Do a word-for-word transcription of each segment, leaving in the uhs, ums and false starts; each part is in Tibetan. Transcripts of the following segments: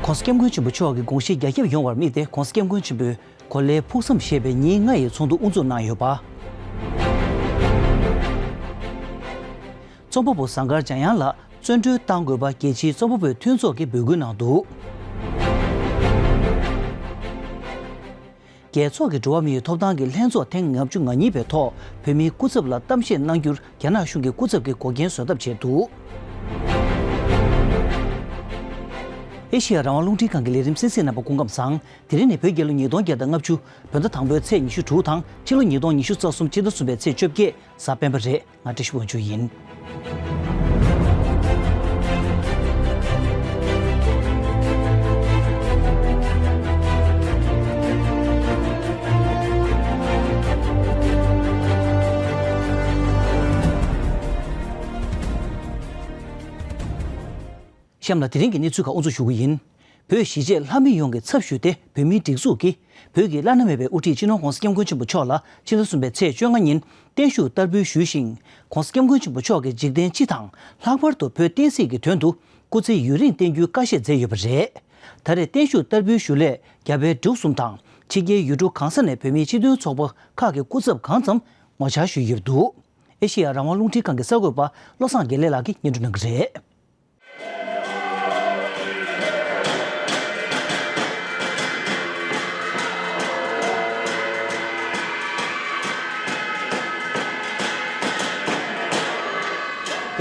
༸གོང་ས་༸སྐྱབས་མགོན་ཆེན་པོ་མཆོག་གི་དགོངས་གཞི་རྒྱ་ཁྱབ་ཡོང་བར་དམིགས་ཏེ། ༸གོང་ས་༸སྐྱབས་མགོན་ཆེན་པོས་གོ་ལའི་ཕུགས་བསམ་ཞེས་པའི་ཉིན་ལྔ་ཡི་ཚོགས་འདུ་དབུ་འཛུགས་གནང་ཡོད་པ། རྩོམ་པ་པོ་ཟངས་དཀར་འཇམ་དབྱངས་ལགས་བཙོན་གྲོལ་གཏང་དགོས་པ། རྒྱལ་སྤྱིའི་རྩོམ་པ་པོའི་མཐུན་ཚོགས་ཀྱིས་འབོད་སྐུལ་གནང་འདུག། རྒྱལ་ཚོགས་ཀྱི་འགྲོ་བ་མིའི་ཐོབ་ཐང་གི་ལྷན་ཚོགས་ཐེངས་ལྔ་བཅུ་ང་གཉིས་པའི་ཐོག་བོད་མིའི་སྐུ་ཚབ་ལ་གཏམ་བཤད་གནང་རྒྱུར་རྒྱ་ནག་གཞུང་གིས་སྐུ་ཚབ་ཀྱི་འགོག་རྐྱེན་བཟོ་ཐབས་བྱས་འདུག། ཨེ་ཤེ་ཡ་རང་དབང་རླུང་འཕྲིན་ཁང་གི་ལས་རིམ་གསན་གཟིགས་རྣམ་པ་སྐུ་ཁམས་བཟང་། དེ་རིང་ནི་བོད་རྒྱལ་ལོ་ཉིས་སྟོང་བརྒྱ་དང་ལྔ་བཅུ་བོད་ཟླ་དང་པོའི་ཚེས་ཉི་ཤུ་དྲུག་དང་ཕྱི་ལོ་ཉིས་སྟོང་ཉི་ཤུ་རྩ་གསུམ་ཕྱི་ཟླ་གསུམ་པའི་ཚེས་བཅོ་བརྒྱད་གཟའ་སྤེན་པ་རེད། ང་བཀྲ་ཤིས་དབང་ཕྱུག་ཡིན། གཤམ་ལ་དེ་རིང་གི་གནས་ཚུལ་ཁག་དབུ་འཛུགས་ཞུ་གི་ཡིན། བོད་གཞིས་བྱེས་ལྷ་མི་ཡོངས་ཀྱི་ཚབ་ཞུས་ཏེ། བོད་མིའི་སྒྲིག་འཛུགས་ཀྱིས་བོད་ཀྱི་བླ་ན་མེད་པའི་དབུ་ཁྲིད་སྤྱི་ནོར་༸གོང་ས་༸སྐྱབས་མགོན་ཆེན་པོ་མཆོག་ལ་ཕྱི་ཟླ་གསུམ་པའི་ཚེས་བཅོ་ལྔ་ཉིན་བརྟན་བཞུགས་བསྟར་འབུལ་ཞུས་ཤིང་། ༸གོང་ས་༸སྐྱབས་མགོན་ཆེན་པོ་མཆོག་གིས་འཇིག་རྟེན་སྤྱི་དང་ལྷག་པར་དུ་བོད་བསྟན་སྲིད་ཀྱི་དོན་དུ་སྐུ་ཚེ་ཡུན་རིང་བརྟན་རྒྱུའི་བཀའ་བཞེས་མཛད་ཡོད་པ་རེད། ད་རེས་བརྟན་བཞུགས་བསྟར་འབུལ་ཞུ་སླད་རྒྱ་བལ་འབྲུག་གསུམ་དང་ཕྱི་རྒྱལ་ཡུལ་གྲུ་གང་ས་ནས་བོད་མིའི་སྤྱི་མཐུན་ཚོགས་པ་ཁག་གི་སྐུ་ཚབ་གང་འཚམ་ངོ་བཅར་ཞུས་ཡོད་འདུག། ཨེ་ཤེ་ཡ་རང་དབང་རླུང་འཕྲིན་ཁང་གི་གསར་འགོད་པ་བློ་བཟང་དགེ་ལེགས་ལགས་ཀྱིས་སྙན་སྒྲོན་གནང་གི་རེད།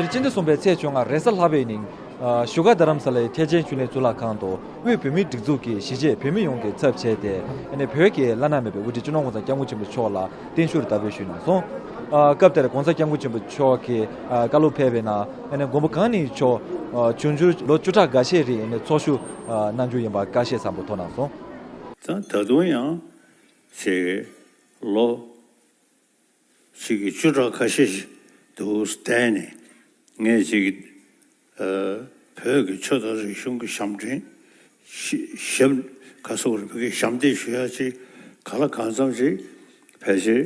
དེར་སྤྱི་ཟླ་གསུམ་པའི་ཚེས་བཅོ་ལྔ་རེས་གཟའ་ལྷག་པའི་ཉིན། བཞུགས་སྒར་རྡ་རམ་ས་ལའི་ཐེག་ཆེན་ཆོས་གླིང་གཙུག་ལག་ཁང་དུ་དབུས་བོད་མིའི་སྒྲིག་འཛུགས་ཀྱི་གཞིས་བྱེས་བོད་མི་ཡོངས་ཀྱི་ཚབ་བྱས་ཏེ། ཨ་ནི་བོད་ཀྱི་བླ་ན་མེད་པའི་དབུ་ཁྲིད་སྤྱི་ནོར་༸གོང་ས་༸སྐྱབས་མགོན་ཆེན་པོ་མཆོག་ལ་བརྟན་བཞུགས་བསྟར་འབུལ་ཞུས་གནང་སོང་། ཨ་སྐབས་དེར་༸གོང་ས་༸སྐྱབས་མགོན་ཆེན་པོ་མཆོག་གིས་ཨ་བཀའ་སློབ་ཕེབས་པའི་ནང་། ཨ་ནི་མགོན་པོ་གང་ཉིད་མཆོག་ཨ་འབྱུང་འགྱུར་ལོ་བཅུ་ཕྲག་འགའ་ཤས་རིང་ཨ་ནི་ཚོགས་ཞུགས་ཨ་གནང་རྒྱུ་ཡིན་པ་བཀའ་བཞེས་བཟང་པོ་ཐོབ་གནང་སོང་། ད་ད་དུང་ཡང་ཅིག་ལོ་ཅིག་གི་བཅུ་ཕྲག་ཁ་ཤས་ཤིག་འདུག་བསྡད་ནས། ངས་ཅིག་ཨ་བོད་ཀྱི་ཆོས་དང་རིག་གཞུང་གི་ཞབས་འདྲེན་ཞབས་ག་སོགས་རེ་བོད་ཀྱི་ཞབས་འདེགས་ཞུ་ཡ་ཅིག་ག་ལ་གང་འཚམ་ཅིག་ཕལ་ཆེར་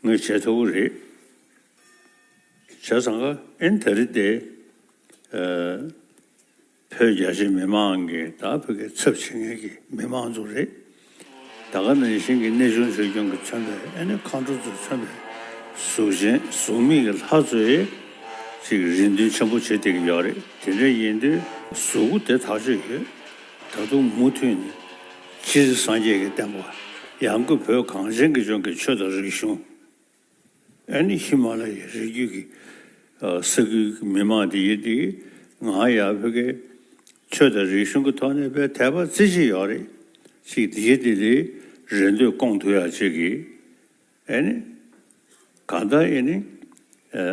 ངས་བྱེད་ཐུབ་ཀྱི་རེད། བྱས་ཙང་ཀ་ཨེ་ནི་ད་རེས་དེ་ཨ་བོད་རྒྱ་ཆེ་མི་མང་གི་ད་བོད་ཀྱི་ཚབ་བྱེད་མཁན་གྱི་མི་མང་ཚོ་རེད། ད་ག་ནང་བཞིན་གྱི་གནས་ཆུང་བཅོས་སྐྱོང་གིས་མཚོན་པའི་ཨ་ནི་མཁའ་འགྲོ་ཚོས་མཚོན་པའི་གཟུགས་ཅན་གཟུགས་མེད་ཀྱི་ལྷ་ཚོའི་ཅིག་རེ་འདུན་ཆེན་པོ་བྱེད་བསྡད་ཀྱི་ཡོད་རེད། དེ་འདྲ་ཡིན་དུས་གཟུགས་པོ་དེ་ཐག་ཆོད་ཡོད། ད་དུང་མུ་མཐུད་ནས་སྤྱིར་སངས་རྒྱས་ཀྱི་བསྟན་པ་ཡང་སྒོས་བོད་གངས་ཅན་གྱི་ལྗོངས་ཀྱི་ཆོས་དང་རིག་གཞུང་། ཨ་ནི་ཧི་མ་ལ་ཡའི་རི་རྒྱུད་ཀྱི་ཨ་ས་ཁུལ་གྱི་མི་མང་དེ་ཡིན་དེ་ང་ཡང་བོད་ཀྱི་ཆོས་དང་རིག་གཞུང་གི་ཐོག་ནས་དཔེ་དད་པ་རྩེ་གཅིག་ཡོད་རེད། ཅིག་དེ་ཡིན་དེ་ལས་རེ་འདོད་སྐོང་ཐུབ་ཡག་ཅིག་གི་ཨ་ནི་གང་ལྟར་ཨ་ནི་ཨ་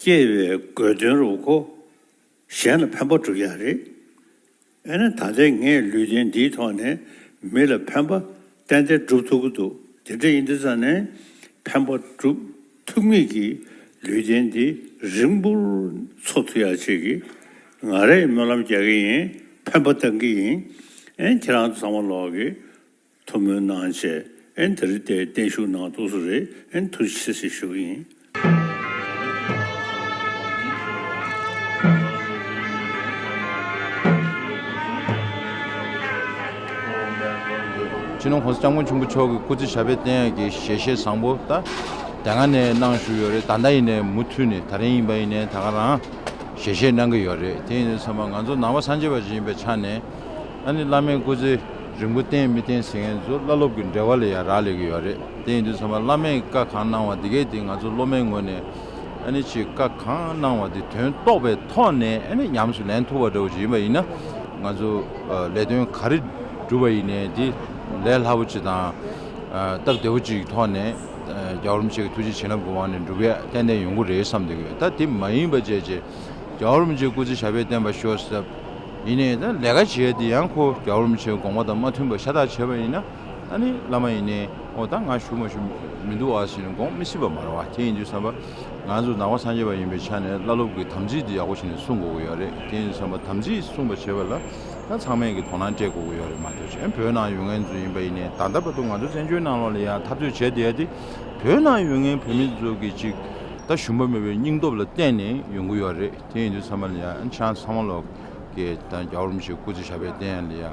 སྐྱེས་པའི་དགོས་དོན་རུ་ཁོ་གཞན་ལ་ཕན་པ་སྒྲུབ་ཡག་རེད། ཨ་ནི་ད་ལྟའི་ངས་ལུས་རྟེན་འདིའི་ཐོག་ནས་མི་ལ་ཕན་པ་ཏན་ཏན་སྒྲུབ་ཐུབ་ཀྱི་འདུག། དེ་འདྲ་ཡིན་དུས་ཙང་ནས་ཕན་པ་སྒྲུབ་ཐུབ་ངེས་ཀྱི་ལུས་རྟེན་འདི་རིང་པོར་འཚོ་ཐུབ་ཡག་ཅིག་གི་ང་རས་སྨོན་ལམ་རྒྱག་གི་ཡིན། ཕན་པ་བཏང་གི་ཡིན། ཨ་ནི་ཁྱེད་རང་ཚོ་ཚང་མ་ལོག་གི་ཐུགས་སྨོན་གནང་བྱས་ཨེ་ནི་དེ་རིང་དེ་བརྟན་བཞུགས་གནང་འདུག་སེ་རེད། ཨེ་ནི་ཐུགས་རྗེ་ཆེ་ཟེར་ཞུ་གི་ཡིན། སྤྱི་ནོར་༸གོང་ས་༸སྐྱབས་མགོན་ཆེན་པོ་མཆོག་གི་སྐུ་ཚེ་ཞབས་པད་བརྟན་ཡག་གི་ཞལ་བཞེས་བཟང་པོ་ད་དེ་སྔ་ནས་གནང་བཞུགས་ཡོད་རེད། ད་ལྟ་ཡིན་ནའི་མུ་མཐུད་ནས་ད་རིང་ཡིན་པ་ཡིན་ནའི་ད་ག་རང་ཞལ་བཞེས་གནང་གི་ཡོད་རེད། དེ་ཡིན་དུས་ཙམ་པ་ང་ཚོ་ནང་པ་སངས་རྒྱས་པ་ཞིག་ཡིན་པའི་ཆ་ནས། ཨ་ནི་བླ་མའི་སྐུ་ཚེ་རིང་པོ་བརྟན་མི་བརྟན་ཟེར་མཁན་ཚོ་བླ་སློབ་ཀྱི་འབྲེལ་བ་ལ་ཡང་རག་ལས་ཀྱི་ཡོད་རེད། དེ་ཡིན་དུས་ཙམ་པ་བླ་མས་བཀའ་གང་གནང་བ་དེ་གས་དེ་ང་ཚོ་སློབ་མའི་ངོས་ནས་ཨ་ནི་ཅིག་བཀའ་གང་གནང་བ་དེ་དོན་རྟོགས་པའི་ཐོག་ནས་ཨ་ནི་ཉམས་སུ་ལེན་ཐུབ་པ་འདྲ་བོ་ཅིག་ཡིན་པ་ཡིན་ན། ང་ཚོ་ལས་དོན་ག་རེ་བསྒྲུབས་པ་ཡིན་ནའི་དེ་ལས་སླ་པོ་ཅིག་དང་སྟབས་བདེ་བོ་ཅིག་གི་ཐོག་ནས་རྒྱལ་བ་རིན་པོ་ཆེ་གི་ཐུགས་རྗེ་བྱིན་རླབས་ཀྱི་དབང་ནས་འགྲུབ་ཡ་ཏན་ཏན་ཡོང་གི་རེད་བསམ་བསྡད་ཀྱི་ཡོད། ད་དེ་མ་ཡིན་པ་བྱས་བྱས། རྒྱལ་བ་རིན་པོ་ཆེའི་སྐུ་ཚེ་ཞབས་པད་བརྟན་པར་ཤོག་ཟེར། ཡིན་ནའི་ད་ལས་ཀ་བྱེད་ཡ་དེ་ཡང་ཁོ་རྒྱལ་བ་རིན་པོ་ཆེའི་དགོངས་པ་དང་མ་མཐུན་པ་ཤ་སྟག་བྱས་པ་ཡིན་ན། ཨ་ནི་བླ་མ་ཡིན་ནའི་ཨོ་ད་ང་ཞུ་མ་ཞུ་མི་འདུག་ཨ་ཟེར་ནས་དགོངས་མི་སྲིད་པ་མ་རེད་བ། དེ་ཡིན་དུས་ཙམ་པ་ང་ཚོ་ནང་པ་སངས་རྒྱས་པ་ཡིན་པའི་ཆ་ནས་བླ་སློབ་ཀྱི་དམ་ཚིག་འདི་ཡག་པོ་བྱས་ནས་སྲུང་དགོས་ཀྱི་ཡོད་རེད། དེ་ཡིན་དུས་ཙམ་པ་དམ་ཚིག་སྲུང་བ་བྱེད་པ་ལ་ད་ཚང་མས་ཀྱི་དོ་སྣང་སྤྲད་དགོས་ཀྱི་ཡོད་རེད་མ་གཏོགས། གཞན་བོད་ནང་ཡོད་མཁན་ཚོ་ཡིན་པ་ཡིན་ནའི་ད་ལྟ་བར་དུ་ང་ཚོ་བཙན་བྱོལ་ནང་ལོགས་ལ་ཡང་འཐབ་རྩོད་བྱས་བསྡད་ཡ་དེ་བོད་ནང་ཡོད་མཁན་བོད་མི་ཚོ་གི་ཅིག་ད་ཞུམ་པ་མེད་པའི་སྙིང་སྟོབས་ལ་བརྟེན་ནས་ཡོང་གི་ཡོད་རེད། དེ་ཡིན་དུས་ཚང་མ་ལ་ཡང་ཆང་ཚང་མ་ལོག་ ཀྱི་དང་རྒྱལ་བ་རིན་པོ་ཆེའི་སྐུ་ཚེ་ཞབས་པད་བརྟན་ཡག་ལ་ཡ།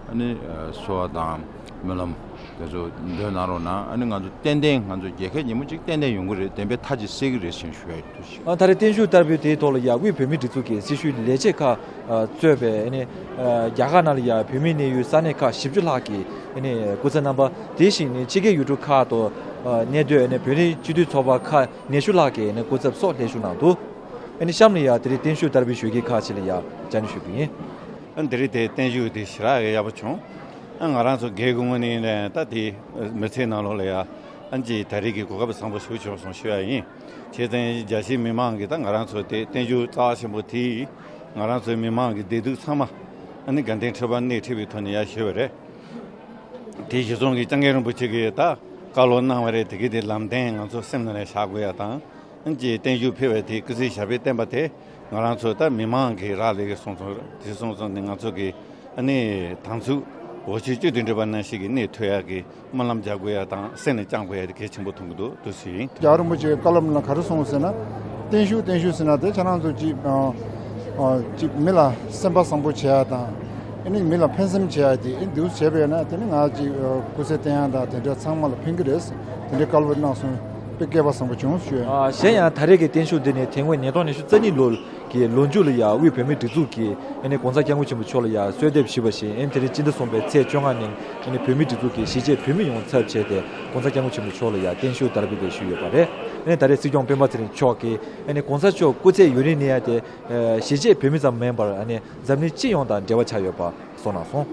ཨ་ནི་གསོལ་བ་དང་སྨོན་ལམ་དེ་ཚོ་འདོན་གནང་རོགས་གནང་། ཨ་ནི་ང་ཚོ་ཏན་ཏན་ང་ཚོ་རྒྱལ་ཁབ་ཉིན་མོ་གཅིག་ཏན་ཏན་ཡོང་གི་རེད། བདེན་པའི་མཐའ་ཅིག་གསལ་གི་རེད་ཅེས་ཞུ་ཡ་ཡོད་དུ་ཞུ། ཨ་ད་རེས་བརྟན་བཞུགས་བསྟར་འབུལ་དེའི་ཐོག་ལ་ཡ་དབུས་བོད་མིའི་སྒྲིག་འཛུགས་ཀྱི་སྲི་ཞུའི་ལས་བྱེད་ཁག་གཙོས་པའི་ཨ་ནི་རྒྱ་གར་ནང་ལ་ཡ་བོད་མི་གནས་ཡུལ་ས་གནས་ཁག་བཞི་བཅུ་ལྷག་གི་ཨ་ནི་སྐུ་ཚབ་རྣམ་པ། དེ་བཞིན་ནི་ཕྱི་རྒྱལ་ཡུལ་གྲུ་ཁག་ཏུ་གནས་སྡོད་ཨ་ནི་བོད་རིགས་སྤྱི་མཐུན་ཚོགས་པ་ཁག་ཉི་ཤུ་ལྷག་གི་ཨ་ནི་སྐུ་ཚབ་སོགས་ལྷན་ཞུགས་གནང་འདུག་ཨ་ནི་གཤམ་ལ་ཡ་དེ་རིང་བརྟན་བཞུགས་བསྟར་འབུལ་ཞུ་མཁན་ཁག་ཅིག་ལ་ཡ་བཅར་འདྲི་ཞུ་གི་ཡིན། ཨ་འདི་རིང་དེ་བརྟན་བཞུགས་དེ་ཞེ་དྲག་གི་ཡག་པོ་བྱུང་། ཨ་ང་རང་ཚོ་སྒེར་གྱི་ངོས་ནས་ཡིན་ནའི་ད་དེ་མི་ཚེའི་ནང་ལོགས་ལ་ཡ་ཨ་ཅིག་ད་རེས་ཀྱི་གོ་སྐབས་བཟང་པོ་ཞིག་བྱུང་སོང་ཞུ་ཡ་ཡིན། བྱས་ཙང་རྒྱལ་སྤྱིའི་མི་མང་གིས་ད་ང་རང་ཚོ་དེ་བརྟན་བཞུགས་རྩ་བ་ཆེན་པོ་དེས་ང་རང་ཚོའི་མི་མང་གི་བདེ་སྡུག་ཚང་མ་ཨ་ནི་དགའ་ལྡན་ཁྲི་པ་སྣེ་ཁྲིད་པའི་ཐོག་ནས་ཡ་ཞུས་པ་རེད། དེ་གཞི་བཟུང་གིས་སྐྱབས་མགོན་རིན་པོ་ཆེ་གིས་ད་བཀའ་སློབ་གནང་བ་རེད། དེ་གི་དེ་ལམ་སྟོན་ང་ཚོ་སེམས་ནང་ལ་བཞག་དགོས་ཡ་དང་། ཨ་ཅེ་བརྟན་བཞུགས་ཕེབས་པ་དེ་སྐུ་ཚེ་ཞབས་པད་བརྟན་པ་དེ་ང་རང་ཚོ་ད་མི་མང་གི་རག་ལས་ཀྱི་སོང་ཙང་། དེ་སོང་ཙང་ནི་ང་ཚོ་གི་ཨ་ནི་དམ་ཚིག་འོ་ཆུ་བཅུད་དུ་འདྲེས་པ་ནང་བཞིན་གྱི་གནས་ཐུབ་ཡ་གི་སྨོན་ལམ་རྒྱག་དགོས་ཡ་དང་སེམས་ནས་བཅངས་དགོས་ཡ་དེ་གལ་ཆེན་པོ་མཐོང་གི་འདུག་འདུག་སེ་ཡིན། རྒྱལ་བ་རིན་པོ་ཆེའི་བཀའ་སློབ་ནང་ག་རེ་གསུངས་ཟེར་ན། བརྟན་བཞུགས་བརྟན་བཞུགས་ཟེར་ན་དེ་ཁྱེད་རང་ཚོ་ཅིག་ཨ་ཨ་ཅིག་མི་ལ་སེམས་པ་བཟང་པོ་བྱེད་ཡ་དང་། ཨ་ནི་མི་ལ་ཕན་སེམས་བྱེད་ཡ་དེ་ཨ་འདུག་བྱས་པས་ན་དེ་ནི་ང་ཅིག་ཨ་སྐུ་ཚེ་བརྟན་ཡ་དང་དེ་འདྲ་ཚང་མ་ལ་ཕན་གི་རེད། དེ་འདྲའི་བཀའ་སློབ་གནང་སོང་། དཔེ་སྐལ་པ་བཟང་པོ་བྱུང་ཞུ། ཨ་གཞན་ཡང་ད་རེས་ཀྱི་བརྟན་བཞུགས་འདི་ནི་དེ་སྔོན་ཉིས་སྟོང་ཉི་ཤུ་རྩ་གཉིས་ལོ་གི་ལོ་མཇུག་ལ་ཡ་དབུས་བོད་མིའི་སྒྲིག་འཛུགས་ཀྱིས་ཨ་ནི་༸གོང་ས་༸སྐྱབས་མགོན་ཆེན་པོ་མཆོག་ལ་ཡ་གསོལ་འདེབས་ཞུས་པ་བཞིན། ཨ་ནི་དེ་རིང་སྤྱི་ཟླ་གསུམ་པའི་ཚེས་བཅོ་ལྔ་ཉིན་ཨ་ནི་བོད་མིའི་སྒྲིག་འཛུགས་ཀྱི་གཞིས་བྱེས་བོད་མི་ཡོངས་ཚབ་བྱས་ཏེ་༸གོང་ས་༸སྐྱབས་མགོན་ཆེན་པོ་མཆོག་ལ་ཡ་བརྟན་བཞུགས་བསྟར་འབུལ་དེ་ཞུས་ཡོད་པ་རེད། ཨ་ནི་ད་རེས་སྲིད་སྐྱོང་སྤེན་པ་ཚེ་རིང་མཆོག་གིས་ཨ་ནི་༸གོང་ས་མཆོག་སྐུ་ཚེ་ཡུན་རིང་གནས་ཡ་དེ་གཞིས་བྱེས་བོད་མི་ཙམ་མིན་པར་ཨ་ནི་འཛམ་གླིང་སྤྱི་ཡོངས་དང་འབྲེལ་བ་ཆགས་ཡོད་པ་གསུངས་གནང་སོང་།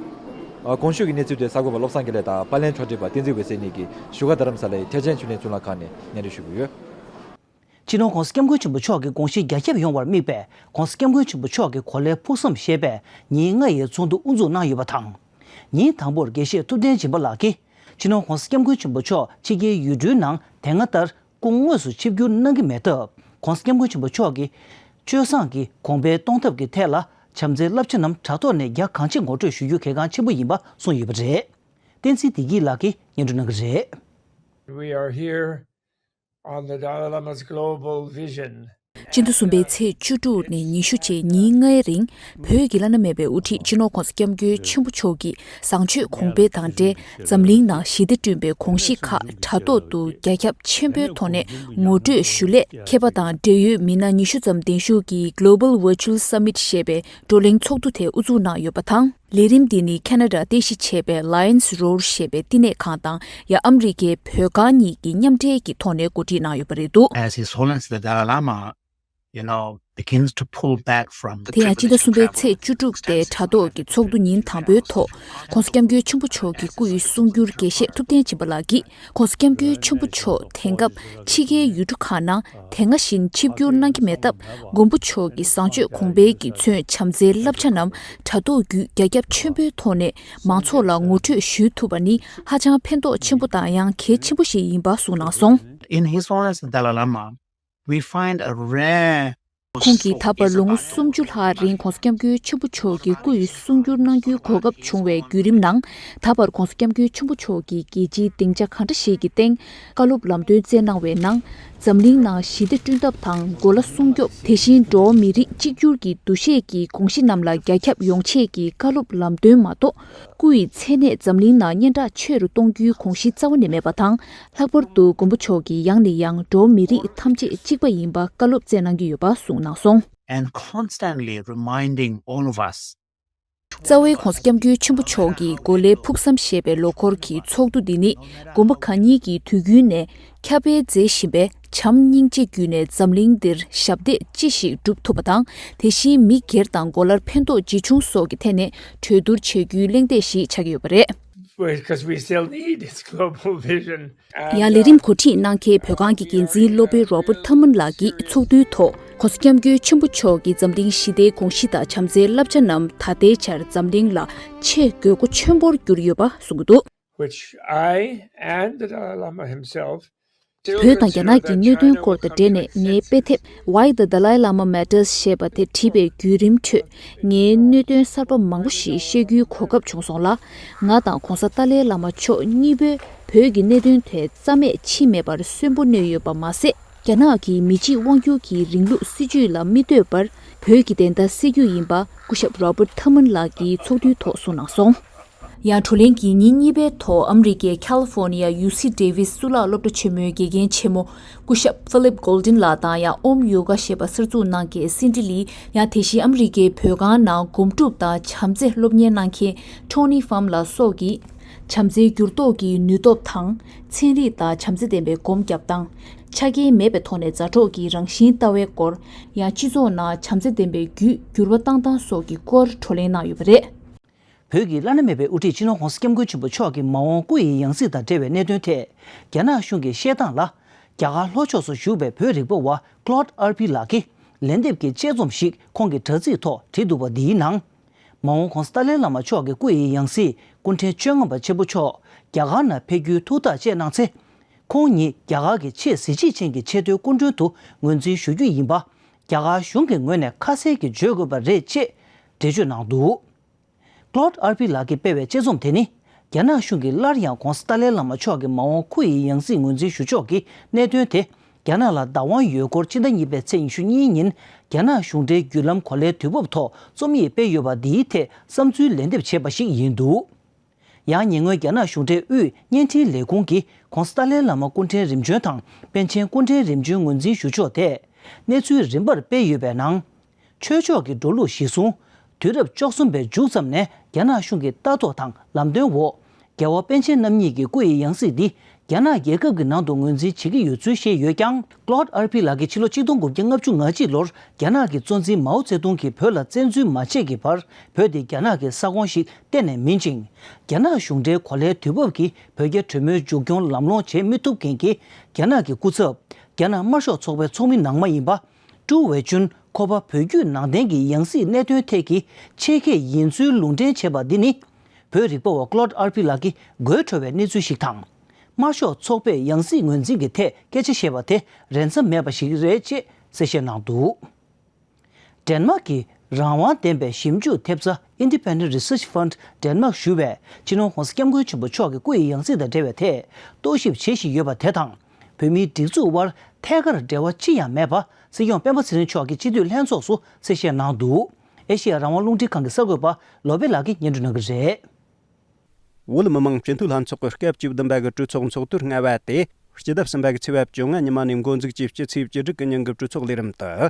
ཨ་གོང་ཞུས་ཀྱི་གནས་ཚུལ་དེ་གསར་འགོད་པ་བློ་བཟང་དགེ་ལེགས་དང་པར་ལེན་ཕྱོགས་སྒྲིག་པ་བསྟན་འཛིན་འོད་ཟེར་གཉིས་ཀྱིས་བཞུགས་སྒར་རྡ་རམ་ས་ལའི་ཐེག་ཆེན་ཆོས་གླིང་གཙུག་ལག་ཁང་ནས་སྙན་སྒྲོན་ཞུ་གི་ཡོད། སྤྱི་ནོར་༸གོང་ས་༸སྐྱབས་མགོན་ཆེན་པོ་མཆོག་གི་དགོངས་གཞི་རྒྱ་ཁྱབ་ཡོང་བར་དམིགས་པའི་༸གོང་ས་༸སྐྱབས་མགོན་ཆེན་པོ་མཆོག་གི་གོ་ལའི་ཕུགས་བསམ་ཞེས་པའི་ཉིན་ལྔ་ཡི་ཚོགས་འདུ་དབུ་འཛུགས་གནང་ཡོད་པ་དང་། ཉིན་དང་པོར་དགེ་བཤེས་ཐུབ་བསྟན་སྦྱིན་པ་ལགས་ཀྱིས་སྤྱི་ནོར་༸གོང་ས་༸སྐྱབས་མགོན་ཆེན་པོ་མཆོག་ཕྱི་རྒྱལ་ཡུལ་གྲུའི་ནང་དེ་སྔ་ལྟར་སྐུ་དངོས་སུ་ཆིབས་བསྒྱུར་གནང་གི་མེད་སྟབས། ༸གོང་ས་༸སྐྱབས་མགོན་ཆེན་པོ་མཆོག་གིས་སྤྱོད་བཟང་གི་གོང་འཕེལ་གཏོང་ཐབས་ཀྱི་ཐད་ལ་བྱམས་བརྩེའི་བསླབ་བྱ་རྣམས་དྲ་ཐོག་ནས་རྒྱ་གང་ཆེ་ངོ་སྤྲོད་ཞུ་རྒྱུ་གལ་འགངས་ཆེན་པོ་ཡིན་པ་གསུངས་ཡོད་པ་རེད། བསྟན་འཛིན་བདེ་སྐྱིད་ལགས་ཀྱིས་སྙན་སྒྲོན་གནང་གི་རེད། We are here on the Dalai Lama's global vision. སྤྱི་ཟླ་གསུམ་པའི་ཚེས་བཅུ་དྲུག་ནས་ཉི་ཤུ་བཅས་ཉིན་ལྔའི་རིང་། བོད་ཀྱི་བླ་ན་མེད་པའི་དབུ་ཁྲིད་སྤྱི་ནོར་༸གོང་ས་༸སྐྱབས་མགོན་ཆེན་པོ་མཆོག་གིས་བཟང་སྤྱོད་གོང་འཕེལ་དང་འབྲེལ། འཛམ་གླིང་ནང་ཞི་བདེ་བསྐྲུན་པའི་དགོངས་གཞི་ཁག་དྲ་ཐོག་ཏུ་རྒྱ་ཁྱབ་ཆེན་པོའི་ཐོག་ནས་ངོ་སྤྲོད་ཞུ་སླད། མཁས་པ་དང་འབྲེལ་ཡོད་མི་སྣ་ཉི་ཤུ་ཙམ་གདན་ཞུགས་ཀྱིས་Global Virtual Summit ཞེས་པའི་བགྲོ་གླེང་ཚོགས་འདུ་དེ་དབུ་འཛུགས་གནང་ཡོད་པ་དང་། ལས་རིམ་འདི་ནི་ཁ་ན་ཌ་རྟེན་གཞི་བྱས་པའི་Lions Roar ཞེས་པའི་བསྟི་གནས་ཁང་དང་། ཡང་ཨ་མི་རི་ཀའི་བོད་ཁང་གཉིས་ཀྱིས་མཉམ་འབྲེལ་གྱི་ཐོག་ནས་གོ་སྒྲིག་གནང་ཡོད་པ་རེད་འདུག། As His Holiness the Dalai Lama, you know, begins to pull back from the privilege of travel. དེ་ཡང་སྤྱི་ཟླ་གསུམ་པའི་ཚེས་བཅུ་དྲུག་སྟེ་དྲ་ཐོག་གི་ཚོགས་འདུ་ཉིན་དང་པོའི་ཐོག་༸གོང་ས་༸སྐྱབས་མགོན་ཆེན་པོ་མཆོག་གི་སྐུ་ཡི་གསུང་སྒྱུར་དགེ་བཤེས་ཐུབ་བསྟན་སྦྱིན་པ་ལགས་ཀྱིས། ༸གོང་ས་༸སྐྱབས་མགོན་ཆེན་པོ་མཆོག་དེང་སྐབས་ཕྱི་རྒྱལ་ཡུལ་གྲུ་ཁག་ནང་དེ་སྔ་བཞིན་ཆིབས་བསྒྱུར་གནང་གི་མེད་སྟབས། མགོན་པོ་མཆོག་གི་བཟང་སྤྱོད་གོང་འཕེལ་གྱིས་མཚོན་བྱམས་བརྩེའི་བསླབ་བྱ་རྣམས་དྲ་ཐོག་བརྒྱུད་རྒྱ་ཁྱབ་ཆེན་པོའི་ཐོག་ནས་མང་ཚོགས་ལ་ངོ་སྤྲོད་ཞུ་ཐུབ་པ་ནི་ཧ་ཅང་ཕན་ཐོགས་ཆེན་པོ་དང་ཡང་གལ་ཆེན་པོ་ཞིག་ཡིན་པ་གསུངས་གནང་སོང་། In His Holiness the Dalai Lama, we find a rare ཁོང་གིས་ད་བར་ལོ་ངོ་སུམ་ཅུ་ལྷག་རིང་༸གོང་ས་༸སྐྱབས་མགོན་ཆེན་པོ་མཆོག་གི་སྐུ་ཡི་གསུང་སྒྱུར་གནང་རྒྱུའི་གོ་སྐབས་བྱུང་བའི་བརྒྱུད་རིམ་ནང་། ད་བར་༸གོང་ས་༸སྐྱབས་མགོན་ཆེན་པོ་མཆོག་གིས་རྒྱལ་སྤྱིའི་སྡིངས་ཆ་གང་འདྲ་ཞིག་གི་སྟེང་བཀའ་སློབ་ལམ་སྟོན་སྩལ་གནང་བའི་ནང་། འཛམ་གླིང་ནང་ཞི་བདེ་བསྐྲུན་ཐབས་དང་གོ་ལ་སྲུང་སྐྱོབ། དེ་བཞིན་འགྲོ་བ་མི་རིགས་གཅིག་གྱུར་གྱི་འདུ་ཤེས་ཀྱི་དགོངས་གཞི་རྣམས་ལ་རྒྱ་ཁྱབ་ཡོང་ཆེད་ཀྱི་བཀའ་སློབ་ལམ་སྟོན་མ་གཏོགས། སྐུ་ཡི་མཚན་གནས་འཛམ་གླིང་ནང་སྙན་གྲགས་ཆེ་རུ་གཏོང་རྒྱུའི་དགོངས་གཞི་རྩ་བ་ནས་མེད་པ་དང་། ལྷག་པར་དུ་མགོན་པོ་མཆོག་གིས་ཡང་ནས་ཡང་འགྲོ་བ་མི་རིགས་ཐམས་ཅད་གཅིག་པ་ཡིན་པ་བཀའ་སློབ་སྩལ་གནང་གི་ཡོད་པ་གསུངས་གནང་སོང་། And constantly reminding all of us རྩ་བའི་༸གོང་ས་༸སྐྱབས་མགོན་ཆེན་པོ་མཆོག་གི་གོ་ལའི་ཕུགས་བསམ་ཞེས་པའི་ལོ་འཁོར་གྱི་ཚོགས་འདུ་འདི་ནི། དགོན་པ་ཁག་གཉིས་ཀྱིས་དུས་རྒྱུན་ནས་ཁྱབ་སྤེལ་མཛད་བཞིན་པའི་བྱམས་སྙིང་རྗེ་བརྒྱུད་ནས་འཛམ་གླིང་འདིར་ཞབས་འདེགས་ཅི་ཞིག་སྒྲུབ་ཐུབ་པ་དང་། དེ་བཞིན་མི་སྒེར་དང་གོ་ལར་ཕན་ཐོགས་ཇི་བྱུང་སོགས་ཀྱི་ཐད་ནས་གྲོས་བསྡུར་བྱེད་རྒྱུའི་གླེང་སྟེགས་ཤིག་ཆགས་ཀྱི་ཡོད་པ་རེད། Because we still need this global vision. ཡང་ལས་རིམ་གོ་སྒྲིག་གནང་མཁན་བོད་ཁང་གི་འགན་འཛིན་སློབ་དཔོན་རོ་པར་ཐ་མན་ལགས་ཀྱིས་ཚོགས་འདུའི་ཐོག ༸གོང་ས་༸སྐྱབས་མགོན་ཆེན་པོ་མཆོག་གིས་འཛམ་གླིང་ཞི་བདེའི་དགོངས་གཞི་དང་བྱམས་བརྩེའི་བསླབ་བྱ་རྣམས་ད་ལྟའི་ཆར་འཛམ་གླིང་ལ་ཆེས་དགོས་མཁོ་ཆེན་པོར་གྱུར་ཡོད་པ་གསུངས་ཀྱི་འདུག། Which I and the Dalai Lama himself བོད་དང་རྒྱ་ནག་གི་གནད་དོན་སྐོར་དང་འབྲེལ་ནས་ངའི་དཔེ་དེབ་Why the Dalai Lama Matters ཞེས་པ་དེ་བྲིས་པའི་བརྒྱུད་རིམ་ཁྲོད། ངས་གནད་དོན་གསར་པ་མང་པོ་ཞིག་ཤེས་རྒྱུའི་གོ་སྐབས་བྱུང་སོང་ལ། ང་དང་༸གོང་ས་ཏཱ་ལའི་བླ་མ་མཆོག་གཉིས་པོས་བོད་ཀྱི་གནད་དོན་ཐད་རྩ་མེད་ཕྱིན་མེད་པར་གསོན་པོ་གནས་ཡོད་པ་མ་ཟད། རྒྱ་ནག་གི་མི་གཅིག་དབང་སྒྱུར་གྱི་རིང་ལུགས་སྲིད་བྱུས་ལ་མི་ལྟོས་པར། བོད་ཀྱི་བདེན་མཐའ་གསལ་རྒྱུ་ཡིན་པ་སྐུ་ཞབས་Robert Thurman་ལགས་ཀྱིས་ཚོགས་འདུའི་ཐོག་གསུངས་གནང་སོང་། ཡང་བགྲོ་གླེང་གི་ཉིན་གཉིས་པའི་ཐོག་ཨ་མི་རི་ཀའི་ཁ་ལི་ཧྥོ་ནི་ཡ་ཡུ་སི་ཌེ་ཝིས་གཙུག་ལག་སློབ་གྲྭ་ཆེན་མོའི་དགེ་རྒན་ཆེན་མོ་སྐུ་ཞབས་Philip Golding་ལགས་དང་ཡང་Om Yoga་ཞེས་པ་གསར་འཛུགས་གནང་མཁན་Cindy Lee། ཡང་དེ་བཞིན་ཨ་མི་རི་ཀའི་བོད་ཁང་ནང་སྒོམ་སྒྲུབ་དང་བྱམས་བརྩེ་སློབ་གཉེར་གནང་མཁན་Tony Pham་ལགས་སོགས་ཀྱིས་བྱམས་བརྩེའི་འགྱུར་ལྡོག་གི་ནུས་སྟོབས་དང་། ཚན་རིག་དང་བྱམས་བརྩེ་ལྡན་པའི་སྒོམ་རྒྱབ་སྟངས། ཆ་རྐྱེན་མེད་པའི་ཐོག་ནས་མཛའ་གྲོགས་ཀྱི་རང་བཞིན་ལྟ་བའི་སྐོར། ཡང་སྤྱི་ཚོགས་ནང་བྱམས་བརྩེ་ལྡན་པའི་བརྒྱུད་འགྱུར་བ་བཏང་སྟངས་སོགས་ཀྱི་སྐོར་བགྲོ་གླེང་གནང་ཡོད་པ་རེད། བོད་ཀྱི་བླ་ན་མེད་པའི་དབུ་ཁྲིད་སྤྱི་ནོར་༸གོང་ས་༸སྐྱབས་མགོན་ཆེན་པོ་མཆོག་གི་མ་འོངས་སྐུ་ཡི་ཡང་སྲིད་དང་འབྲེལ་བའི་གནད་དོན་ཐད། རྒྱ་ནག་གཞུང་གིས་བཤད་སྟངས་ལ། རྒྱ་གར་ལྷོ་ཕྱོགས་སུ་བཞུགས་པའི་བོད་རིག་པ་བ་Claude Arpi་ལགས་ཀྱིས་ལན་འདེབས་ཀྱི་དཔྱད་རྩོམ་ཞིག་ཁོང་གི་དྲ་ཚིགས་ཐོག་བྲིས་འདུག་པ་འདིའི་ནང་། མ་འོངས་༸གོང་ས་ཏཱ་ལའི་བླ་མ་མཆོག་གི་སྐུ་ཡི་ཡང་སྲིད་སྐུ་ཕྲེང་བཅོ་ལྔ་པ་ཆེན་པོ་མཆོག་རྒྱ་གར་ནང་ཕེབས་རྒྱུའི་ཐུགས་ཐག་བཅད་གནང་ཚེ། ཁོང་ཉིད་རྒྱ་གར་གྱི་ཆེས་གཟི་བརྗིད་ཅན་གྱི་ཆེས་མཐོའི་སྐུ་མགྲོན་དུ་ངོས་འཛིན་ཞུ་རྒྱུ་ཡིན་པ། རྒྱ་གར་གཞུང་གི་ངོས་ནས་ཁ་གསལ་གྱིས་བརྗོད་དགོས་པ་རེད་ཅེས་འགྲེལ་བརྗོད་གནང་འདུག Claude Arpi་ལགས་ཀྱིས་སྤེལ་བའི་དཔྱད་རྩོམ་དེ་ནི། རྒྱ་ནག་གཞུང་གིས་སླར་ཡང་༸གོང་ས་ཏཱ་ལའི་བླ་མ་མཆོག་གི་མ་འོངས་སྐུ་ཡི་ཡང་སྲིད་ངོས་འཛིན་ཞུ་ཕྱོགས་ཀྱི་གནད་དོན་དེ། རྒྱ་ནག་ལ་བདག་དབང་ཡོད་སྐོར་ཕྱི་ཟླ་གཉིས་པའི་ཚེས་ཉི་ཤུ་གཉིས་ཉིན། རྒྱ་ནག་གཞུང་འབྲེལ་བརྒྱུད་ལམ་གོ་ལའི་དུས་བབ་ཐོག་རྩོམ་ཡིག་སྤེལ་ཡོད་པ་འདིའི་ཐད་བསམ་ཚུལ་ལན་འདེབས་བྱས་པ་ཞིག་ཡིན་འདུག་ཡང་ཉེ་སྔོན་རྒྱ་ནག་གཞུང་འབྲེལ་དབུས་བརྙན་འཕྲིན་ལས་ཁུངས་ཀྱིས་༸གོང་ས་ཏཱ་ལའི་བླ་མ་སྐུ་ཕྲེང་རིམ་བྱོན་དང་པཎ་ཆེན་སྐུ་ཕྲེང་རིམ་བྱོན་ངོས་འཛིན་ཞུ་ཕྱོགས་ཐད་གནས་ཚུལ་རིམ་པར་སྤེལ་ཡོད་པའི་ནང་། ཆོས་ཕྱོགས་ཀྱི་འགྲོ་ལུགས་གཞིར་བཟུང་། དུས་རབས་བཅུ་གསུམ་པའི་མཇུག་ཙམ་ནས་རྒྱ་ནག་གཞུང་གི་ལྟ་རྟོག་དང་ལམ་སྟོན་འོག་རྒྱལ་བ་པཎ་ཆེན་རྣམ་གཉིས་ཀྱི་སྐུ་ཡི་ཡང་སྲིད་འདི་རྒྱ་ནག་རྒྱལ་ཁབ་ཀྱི་ནང་དུ་ངོས་འཛིན་བྱེད་ཀྱི་ཡོད་ཚུལ་བཤད་ཡོད་ཀྱང་། Claude Arpi་ལགས་ཀྱིས་ཕྱི་ལོ་ཆིག་སྟོང་དགུ་བརྒྱ་ལྔ་བཅུ་ང་གཅིག་ལོར་རྒྱ་ནག་གི་གཙོ་འཛིན་མའོ་ཙེ་ཏུང་གིས་བོད་ལ་བཙན་འཛུལ་མ་བྱས་ཀྱི་བར་བོད་དེ་རྒྱ་ནག་གི་ས་ཁོངས་ཤིག་གཏན་ནས་མིན་ཅིང་། རྒྱ་ནག་གཞུང་འབྲེལ་གོ་ལའི་དུས་བབ་ཀྱིས་བོད་རྒྱ་གྲོས་མོལ་མཇུག་སྐྱོང་ལམ་ལྷོང་བྱེད་མི་ཐུབ་མཁན་གྱི་རྒྱ་ནག་གི་སྐུ་ཚབ་རྒྱ་ནག་དམར་ཤོག་ཚོགས་པའི་ཚོགས་མི་ནང་མ་ཡིན་པ། ཀྲུའུ་ཝེ་ཅུན་ཁོ་པ་བོད་བརྒྱུད་ནང་བསྟན་གྱི་ཡང་སྲིད་གནད་དོན་ཐད་ཀྱི་ཆེད་མཁས་ཡིན་ཚུལ་ལུང་འདྲེན་བྱས་པ་འདི་ནི། བོད་རིག་པ་བ་Claude Arpi་ལགས་ཀྱི་དགོད་བྲོ་བའི་གནས་ཚུལ་ཞིག་དང་། དམར་ཤོག་ཚོགས་པས་ཡང་སྲིད་ངོས་འཛིན་གྱི་ཐད་སྐད་ཆ་བཤད་པ་དེ་རན་འཚམ་མེད་པ་ཞིག་རེད་ཅེས་གསལ་བཤད་གནང་འདུག་ཌེན་མཱག་གི་རང་དབང་ལྡན་པའི་ཞིབ་འཇུག་ཐེབས་རྩ་Independent Research Fund Denmark་ཞུ་བས་སྤྱི་ནོར་༸གོང་ས་༸སྐྱབས་མགོན་ཆེན་པོ་མཆོག་གི་སྐུ་ཡི་ཡང་སྲིད་དང་འབྲེལ་བའི་ཐད་རྟོག་ཞིབ་བྱེད་བཞིན་ཡོད་པ་དེ་དང་། བོད་མིའི་སྒྲིག་འཛུགས་དབར་ཐད་ཀར་འབྲེལ་བ་ཅི་ཡང་མེད་པ་སྲིད་སྐྱོང་སྤེན་པ་ཚེ་རིང་མཆོག་གིས་སྤྱི་འཐུས་ལྷན་ཚོགས་སུ་གསལ་བཤད་གནང་འདུག་ཨེ་ཤེ་ཡ་རང་དབང་རླུང་འཕྲིན་ཁང་གི་གསར་འགོད་པ་ལོ་པེ་ལགས་ཀྱིས་སྙན་སྒྲོན་གནང་གི་རེད། བོད་མི་མང་སྤྱི་འཐུས་ལྷན་ཚོགས་ཀྱི་སྐབས་བཅུ་བདུན་པ་གི་གྲོས་ཚོགས་ཚོགས་དུས་ལྔ་པ་དེ་སྤྱི་ཟླ་གསུམ་པ་གི་ཚེས་པ་བཅོ་ལྔ་ཉི་མ་ནས་འགོ་འཛུགས་ཀྱིས་སྤྱི་ཚེས་བཅུ་དྲུག་གི་ཉིན་གྱི་གྲོས་ཚོགས་ལས་རིམ་དུ།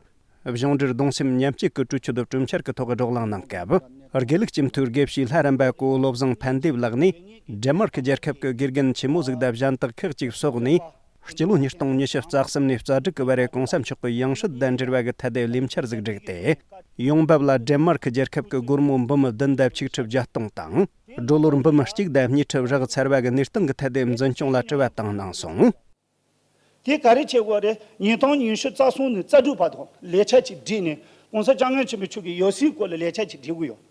གཞུང་འབྲེལ་གདུང་སེམས་མཉམ་སྐྱེད་ཀྱི་གྲོས་ཆོད་དུ་གྲོས་འཆར་གྱི་ཐོག་བགྲོ་གླེང་གནང་སྐབས། དགེ་ལུགས་སྤྱི་འཐུས་དགེ་བཤེས་ལྷ་རམས་པ་གོ་བོ་བློ་བཟང་ཕན་བདེ་ལགས་ནས་ཌེན་མཱར་ཀི་རྒྱལ་ཁབ་ཀྱི་དགེ་རྒན་ཆེན་མོ་ཟིག་དང་གཞན་དག་ཁག་ཅིག་སོགས་ནས། སྤྱི་ལོ་ཉིས་སྟོང་ཉི་ཤུ་རྩ་གསུམ་ནས་རྩ་དྲུག་གི་བར་གོང་ས་མཆོག་གི་ཡང་སྲིད་དང་འབྲེལ་བ་གི་ཐད་དེ་ལས་འཆར་ཟིག་བསྒྲིགས་ཏེ། ཡོང་འབབ་ལ་ཌེན་མཱར་ཀི་རྒྱལ་ཁབ་ཀྱི་སྒོར་མོ་འབུམ་བདུན་དང་ཆིག་ཁྲི་བརྒྱད་སྟོང་དང་། ཌོ་ལར་འབུམ་གཅིག་དང་གཉིས་ཁྲི་བཞག་ཚར་བ་གི་གནས་སྟངས་ཀྱི་ཐད་དེ་འཛིན་སྐྱོང་ལ་དྲི་བ་བཏང་གནང་སོང་། དེ་ག་རེ་བྱེད་དགོས་རེད། ཉིས་སྟོང་ཉི་ཤུ་རྩ་གསུམ་ནས་རྩ་དྲུག་བར་དུ་ལས་འཆར་ཅིག་བསྒྲིགས་ནས་༸གོང་ས་༸སྐྱབས་མགོན་ཆེན་པོ་མཆོག་གི་ཡང་སྲིད་སྐོར་ལ་ལས་འཆར་ཅིག་བསྒྲིགས་དགོས་ཡོད།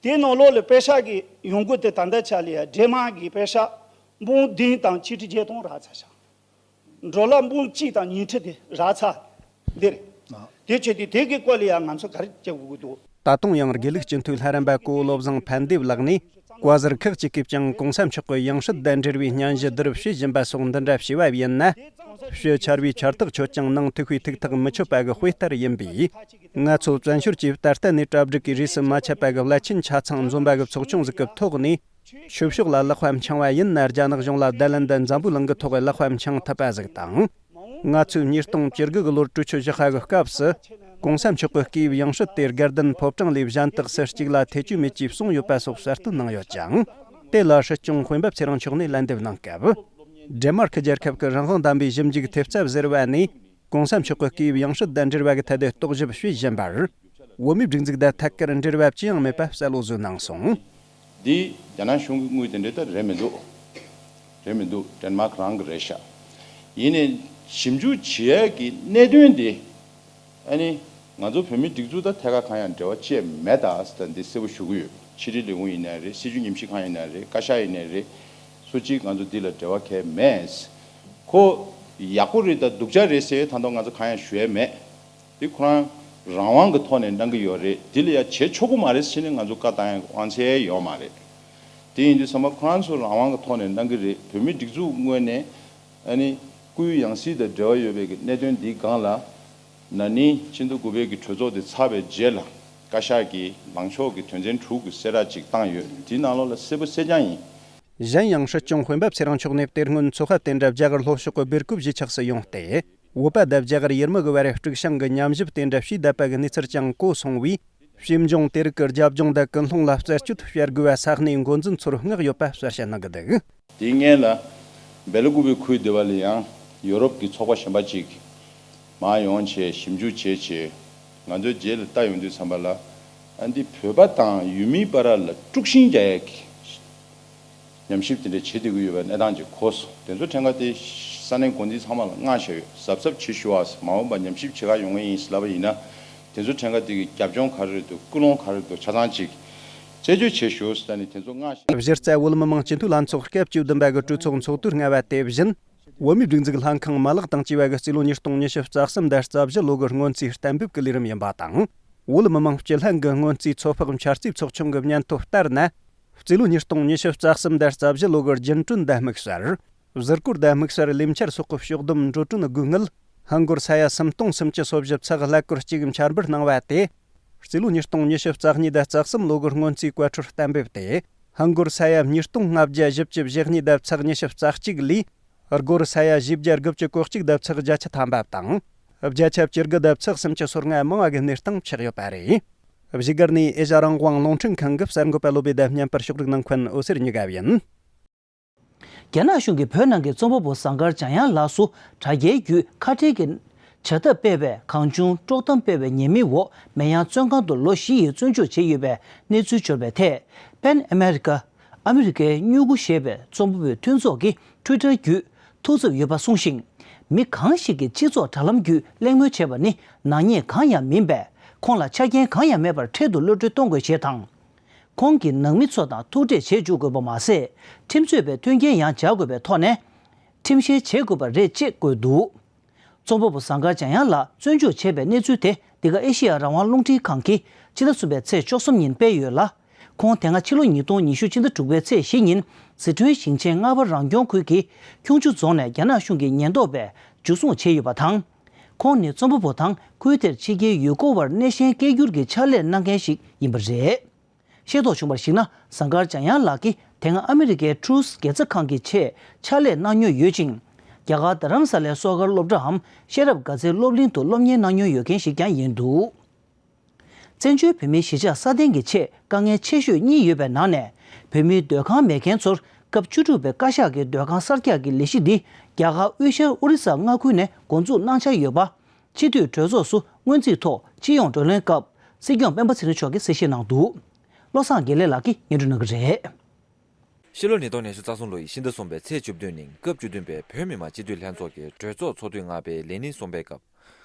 དེའི་ནང་ལོགས་ལ་པེ་ཤག་གི་ཡོང་སྒོ་དེ་ད་ལྟ་ཆ་ལ་ཡ་ཌེན་མཱར་ཀི་པེ་ཤག་འབུམ་བདུན་དང་ཆིག་ཁྲི་བརྒྱད་སྟོང་རག་ཚར་ཤག་ཌོ་ལར་འབུམ་གཅིག་དང་ཉིས་ཁྲི་དེ་རག་ཚར་འདི་རེད། དེ་བྱས་ཏེ་དེ་གི་སྐོར་ལ་ཡང་ང་ཚོ་ག་རེ་བྱེད་དགོས་ཀྱི་འདུག་ད་དུང་ཡང་དགེ་ལུགས་སྤྱི་འཐུས་ལྷ་རམས་པ་གོ་བོ་བློ་བཟང་ཕན་བདེ་ལགས་ནས། བཀའ་ཟུར་ཁག་ཅིག་གིས་ཀྱང་གོང་ས་མཆོག་གི་ཡང་སྲིད་དང་འབྲེལ་བའི་སྙན་ཞུ་བསྡུ་རུབ་བྱེད་བཞིན་པ་སོགས་འདི་འདྲ་བྱས་པ་ཡིན་ན། ཕྱི་ཆར་བའི་ཆར་ཐག་ཆོད་ཀྱང་ནང་ཐིགས་པའི་ཐིགས་ཐག་མི་ཆོད་པ་གི་དཔེ་ལྟར་ཡིན་པས། ང་ཚོ་བཙན་བྱོལ་གྱིས་ད་ལྟ་ནས་གྲ་སྒྲིག་གི་རིས་སུ་མ་ཆད་པ་གི་རླབས་ཆེན་ཆ་ཚང་འཛོམས་པ་གི་ཚོགས་ཆུང་ཟིག་གི་ཐོག་ནས། ཆོས་ཕྱོགས་ལ་ལེགས་པ་འཆང་བ་ཡིན་ན། རྒྱ་ནག་གཞུང་ལ་བརྡ་ལན་འདི་འཛམ་བུའི་གླིང་གི་ཐོག་ལེགས་པ་འཆང་ཐུབ་པ་ཟིག་དང་། ང་ཚོས་ཉིས་སྟོང་བཅུ་དགུ་གི་ལོར་གྲོས་ཆོད་བཞག་པ་གི་སྐབས་སུ། གོང་ས་མཆོག་གི་སྐུའི་ཡང་སྲིད་དེ་དགའ་ལྡན་ཕོ་བྲང་ལས་གཞན་དག་སུ་གཅིག་ལ་ཐེ་བྱུས་མེད་ཅེས་གསུངས་ཡོད་པ་སོགས་གསལ་སྟོན་གནང་ཡོད་ཅིང་། དེ་ལ་སྲིད་སྐྱོང་དཔོན་པོ་ཚེ་རིང་མཆོག་ནས་ལན་འདེབས་གནང་སྐབས། ཌེན་མཱར་ཀི་རྒྱལ་ཁབ་ཀྱི་རང་དབང་ལྡན་པའི་ཞིབ་འཇུག་ཐེབས་རྩ་ཟེར་བ་ནས། གོང་ས་མཆོག་གི་སྐུའི་ཡང་སྲིད་དང་འབྲེལ་བ་གི་ཐད་དེ་རྟོག་ཞིབ་བྱེད་བཞིན་པར། བོད་མིའི་སྒྲིག་འཛུགས་དང་ཐད་ཀར་འབྲེལ་བ་ཅི་ཡང་མེད་པ་གསལ་བོ་བཟོས་གནང་སོང་། འདི་རྒྱ་ནག་གཞུང་གི་དངུལ་དེ་འདྲ་ད་རེད་མི་འདུག་རེད་མི་འདུག་ཌེན་མཱར་ཀི་རང་གི་རེད་ཤག་ཡིན་ནའི་ཞིབ་འཇུག་བྱེད་ཡག་གི་གནད་དོན་དེ། ཨ་ནི། ང་ཚོ་བོད་མིའི་སྒྲིག་འཛུགས་དང་ཐད་ཀར་གང་ཡང་འབྲེལ་བ་བཅད་མེད་ད་ཟེར་ད་འདི་གསལ་པོ་ཞུ་གི་ཡོད། ཕྱི་དྲིལ་ལས་ཁུངས་ཡིན་ནའི་རེད། སྲིད་བྱུས་ཉམས་ཞིབ་ཁང་ཡིན་ནའི་རེད། བཀའ་ཤག་ཡིན་ནའི་རེད། སུ་གཅིག་ང་ཚོ་འདི་ལ་འབྲེལ་བ་གང་ཡང་མེད། ཁོ་ཡག་པོ་རེད་ད་སྡུག་ཅག་རེད་ཟེར་ད་དུང་ང་ཚོ་གང་ཡང་ཞུ་ཡ་མེད། འདི་ཁོ་རང་རང་དབང་གི་ཐོག་ནས་གནང་གི་ཡོད་རེད། འདི་ལ་ཡ་བྱེད་ཆོག་གི་མ་རེད་ཟེར་ནས་ང་ཚོ་བཀའ་བཏང་ཡ་དབང་ཚད་ཡོད་མ་རེད། དེ་ཡིན་དུས་ཚང་མ་ཁོ་རང་ཚོ་རང་དབང་གི་ཐོག་ནས་གནང་གི་རེད། བོད་མིའི་སྒྲིག་འཛུགས་ངོས་ནས་ཨ་ནི་སྐུའི་ཡང་སྲིད་དང་འབྲེལ་བ་ཡོད་པའི་གི་གནད་དོན་འདིའི་སྒང་ལ། ན་ནིང་ཕྱི་ཟླ་དགུ་པའི་གི་གྲོས་ཚོགས་དེ་ཚར་བའི་རྗེས་ལ་བཀའ་ཤག་གིས་ལངས་ཕྱོགས་ཀྱི་དོན་ཚན་དྲུག་གི་གསལ་བསྒྲགས་ཅིག་བཏང་ཡོད། དེའི་ནང་ལོགས་ལ་གསལ་པོ་གསལ་རྐྱང་ཡིན། གཞན་ཡང་སྲིད་སྐྱོང་སྤེན་པ་ཚེ་རིང་མཆོག་ནས་དེ་སྔོན་མཚོ་ཁ་དེ་འདྲ་རྒྱ་གར་ལྷོ་ཕྱོགས་ཀྱི་སྦེལ་ཀོབ་གཞིས་ཆགས་སུ་ཡོང་སྟེ། བོད་པ་དང་རྒྱ་གར་ཡུལ་མི་གི་བར་དཀྲུག་ཤིང་གི་ཉམས་ཞིབ་དེ་འདྲ་བྱས་བསྡད་པ་གི་གནས་ཚུལ་ཀྱང་གོ་སོང་བས། ཕྱིས་འབྱུང་དེ་རིགས་ཀྱི་རྒྱབ་ལྗོངས་དང་ཀུན་སློང་ལ་རྩད་གཅོད་བྱ་དགོས་པ་ས་གནས་འགོ་འཛིན་ཚོར་བསྔགས་ཡོད་པ་གསལ་བཤད་གནང་གི་འདུག། དེའི་སྔོན་ལ་སྦེལ་ཀོབ་ཁུལ་དེ་བ་ལ་ཡང་ཡོ་རོབ་ཀྱི་ཚོགས་པ་གཞན་པ་ཅིག་མར་ཡོང་བྱས་ཞིབ་འཇུག་བྱས་བྱས་ང་ཚོའི་རྗེས་ལ་ལྟ་ཡོང་དུས་ཙམ་པ་ལ། ཨ་འདི་བོད་པ་དང་ཡུལ་མིའི་བར་ལ་དཀྲུག་ཤིང་རྒྱག་ཡག་གི་ཉམས་ཞིབ་དེ་འདྲ་བྱེད་བསྡད་ཀྱི་ཡོད་པའི་གནས་སྟངས་ཅིག་གོ་སོང་། དེ་ཚོ་ཕྲན་ཁ་དེ་ས་གནས་འགོ་འཛིན་ཚང་མ་ལ་མངགས་བཞག་ཡོད། གཟབ་གཟབ་བྱེད་ཤོག་ཨ། མ་འོངས་པ་ཉམས་ཞིབ་བྱེད་ག་ཡོང་གི་ཡིན་ལབ་པ་ཡིན་ན། དེ་ཚོ་ཕྲན་ཁ་དེ་གི་རྒྱབ་ལྗོངས་ག་རེ་རེད་འདུག། ཀུན་སློང་ག་རེ་རེད་འདུག། ཆ་ཚང་ཅིག་རྩད་གཅོད་བྱེད་ཤོག་ཟེར་ནས་དེ་ཚོ་མངགས་བཞག། གཞི་རྩ་བོད་མི་མང་སྤྱི་འཐུས་ལྷན་ཚོགས་སྐབས་བཅུ་བདུན་པ་གི་གྲོས་ཚོགས་ཚོགས་དུས་ལྔ་པ་དེ་བཞིན། བོད་མིའི་སྒྲིག་འཛུགས་ལྷན་ཁང་མ་ལག་དང་བཅས་པ་གི་རྩིས་ལོ་ཉིས་སྟོང་ཉི་ཤུ་རྩ་གསུམ་དང་རྩ་བཞི་ལོ་གི་སྔོན་རྩིས་གཏན་འབེབས་ཀྱི་ལས་རིམ་ཡིན་པ་དང་། བོད་མི་མང་སྤྱི་ལྷན་གྱི་སྔོན་རྩིས་ཚོད་དཔག་འཆར་རྩིས་ཚོགས་ཆུང་གི་སྙན་ཐོ་ལྟར་ན། རྩིས་ལོ་ཉིས་སྟོང་ཉི་ཤུ་རྩ་གསུམ་དང་རྩ་བཞི་ལོ་གི་རྒྱུན་གྲོན་དང་དམིགས་བསལ། གཟུགས་སྐོར་དང་དམིགས་བསལ་ལས་འཆར་སོགས་ཀྱི་ཕྱོགས་བསྡོམས་འགྲོ་གྲོན་དགོས་དངུལ་ཧང་གོར་ས་ཡ་སུམ་སྟོང་སུམ་ཅུ་སོ་བཞི་ཚེག་ཀླད་ཀོར་གཅིག་འཆར་འབུལ་གནང་བ་དེ། རྩིས་ལོ་ཉིས་སྟོང་ཉི་ཤུ་རྩ་གཉིས་དང་རྩ་གསུམ་ལོ་གི་སྔོན་རྩིས་བཀོད་སྒྲིག་གཏན་འབེབས་ཏེ། ཧང་གོར་ས་ཡ་ཉིས་སྟོང་ལྔ་བརྒྱ་བཞི་བཅུ་ཞེ་གཉིས་དང་ཚེག་ཉི་ཤུ་རྩ་གཅིག་ལས། སྒོར་ས་ཡ་བཞི་བརྒྱ་དགུ་བཅུ་གོ་གཅིག་དང་ཚེག་བརྒྱད་ཅུ་ཐམ་པ་དང་། བརྒྱ་ཆ་བཅུ་དགུ་དང་ཚེག་སུམ་ཅུ་སོ་ལྔ་མང་བ་གི་གནས་སྟངས་ཆགས་ཡོད་པ་རེད། བཞུགས་སྒར་ནས་ཨེ་ཤ་རང་དབང་རླུང་འཕྲིན་ཁང་གི་གསར་འགོད་པ་བློ་བྷེ་དང་བརྙན་པར་ཕྱོགས་སྒྲིག་གནང་མཁན་འོད་ཟེར་ཉི་ག་ཡིན། རྒྱ་ནག་གཞུང་གིས་བོད་ནང་གི་རྩོམ་པ་པོ་ཟངས་དཀར་འཇམ་དབྱངས་ལགས་སུ་དྲ་རྒྱའི་བརྒྱུད་ཁ་བྲལ་གྱི་བྱ་ཐབས་སྤེལ་བའི་གང་བྱུང་དཀྲོག་གཏམ་སྤེལ་བའི་ཉེས་མིང་འོག་མེ་ཡང་བཙོན་ཁང་དུ་ལོ་བཞི་ཡི་བཙོན་འཇུག་བྱས་ཡོད་པའི་གནས་ཚུལ་འབྱོར་བའི་ཐད། པེན་ཨ་མེ་རི་ཀ་ཨ་མེ་རི་ཀའི་སྨྱུ་གུ་ཞེས་པའི་རྩོམ་པ་པོའི་མཐུན་ཚོགས་ཀྱི་ཊུའི་ཊར་བརྒྱུད་ཐུགས་འཚབ་ཡོད་པ་གསུངས་ཤིང་། མི་གང་ཞིག་གིས་སྤྱི་ཚོགས་དྲ་ལམ་བརྒྱུད་གླེང་མོལ་བྱས་པ་ནི་ནག་ཉེས་གང་ཡང་མིན་པས། ཁོང་ལ་ཆ་རྐྱེན་གང་ཡང་མེད་པར་འཕྲལ་དུ་གློད་གྲོལ་གཏོང་དགོས་ཞེས་དང་། ཁོང་གི་ནང་མི་ཚོ་དང་ཐུག་འཕྲད་བྱེད་འཇུག་དགོས་པ་མ་ཟད། ཁྲིམས་རྩོད་པའི་མཐུན་རྐྱེན་ཡང་སྦྱར་དགོས་པའི་ཐོག་ནས། ཁྲིམས་བཤེར་བྱེད་དགོས་པ་རེད་ཅེས་བཀོད་འདུག། རྩོམ་པ་པོ་ཟངས་དཀར་འཇམ་དབྱངས་ལགས་བཙོན་འཇུག་བྱས་པའི་གནས་ཚུལ་དེ་འདི་ག་ཨེ་ཤེ་ཡ་རང་དབང་རླུང་འཕྲིན་ཁང་གིས་ཕྱི་ཟླ་གསུམ་པའི་ཚེས་བཅུ་གསུམ་ཉིན་སྤེལ་ཡོད་ལ། ཁོང་དེ་སྔ་ཕྱི་ལོ་ཉིས་སྟོང་ཉི་ཤུ་ཕྱི་ཟླ་དྲུག་པའི་ཚེས་བཞི་ཉིན་སི་ཁྲོན་ཞིང་ཆེན་རྔ་བ་རང་སྐྱོང་ཁུལ་གྱི་ཁྱུང་མཆུ་རྫོང་ནས་རྒྱ་ནག་གཞུང་གི་ཉེན་རྟོག་པས་འཇུ་བཟུང་བྱས་ཡོད་པ་དང་། ཁོང་ནི་རྩོམ་པ་པོ་དང་ཁུལ་དེར་ཕྱི་རྒྱལ་ཡུལ་སྐོར་བར་སྣེ་ཤན་སྐྱེལ་རྒྱུར་གྱི་ཕྱག་ལས་གནང་མཁན་ཞིག་ཡིན་པ་རེད། ཤེས་རྟོགས་བྱུང་བར་གཞིགས་ན། ཟངས་དཀར་འཇམ་དབྱངས་ལགས་ཀྱིས་དེ་སྔ་ཨ་མི་རི་ཀའི་ཊུ་རུས་དགེ་རྩ་ཁང་གི་ཆེད་ཕྱག་ལས་གནང་མྱོང་ཡོད་ཅིང་། རྒྱ་གར་རྡ་རམ་ས་ལའི་སོ་སྒར་སློབ་གྲྭའམ་ཤེས་རབ་དགའ་ཚལ་སློབ་གླིང་དུ་སློབ་གཉེར་གནང་མྱོང་ཡོད་མཁན་ཞིག་ཀྱང་ཡིན་འདུག། བཙན་བྱོལ་བོད་མིའི་གཞིས་ཆགས་སྲ་བརྟན་གྱི་ཆེད་དཀའ་ངལ་ཆེ་ཤོས་གཉིས་ཡོད་པའི་ནང་ནས། བོད་མིའི་སྡོད་ཁང་མེད་མཁན་ཚོར་སྐབས་བཅུ་དྲུག་པའི་བཀའ་ཤག་གི་སྡོད་ཁང་གསར་རྒྱག་གི་ལས་གཞི་འདི་རྒྱ་གར་དབུས་ཤར་ཨོ་རི་ས་མངའ་ཁུལ་ནས་འགོ་འཛུགས་གནང་འཆར་ཡོད་པ། སྤྱི་འཐུས་གྲོས་ཚོགས་སུ་སྔོན་རྩིས་ཐོག་སྤྱི་ཡོངས་བགྲོ་གླེང་སྐབས་སྲིད་སྐྱོང་སྤེན་པ་ཚེ་རིང་མཆོག་གིས་གསལ་བཤད་གནང་འདུག། བློ་བཟང་དགེ་ལེགས་ལགས་ཀྱིས་སྙན་སྒྲོན་གནང་གི་རེད། ཕྱི་ལོ་ཉིས་སྟོང་ཉི་ཤུ་རྩ་གསུམ་ལོ་ཡི་ཕྱི་ཟླ་གསུམ་པའི་ཚེས་བཅུ་བདུན་ཉིན་སྐབས་བཅུ་བདུན་པའི་བོད་མི་མང་སྤྱི་འཐུས་ལྷན་ཚོགས་ཀྱི་གྲོས་ཚོགས་ཚོགས་དུས་ལྔ་པའི་ལས་ཉིན་གསུམ་པའི་སྐབས།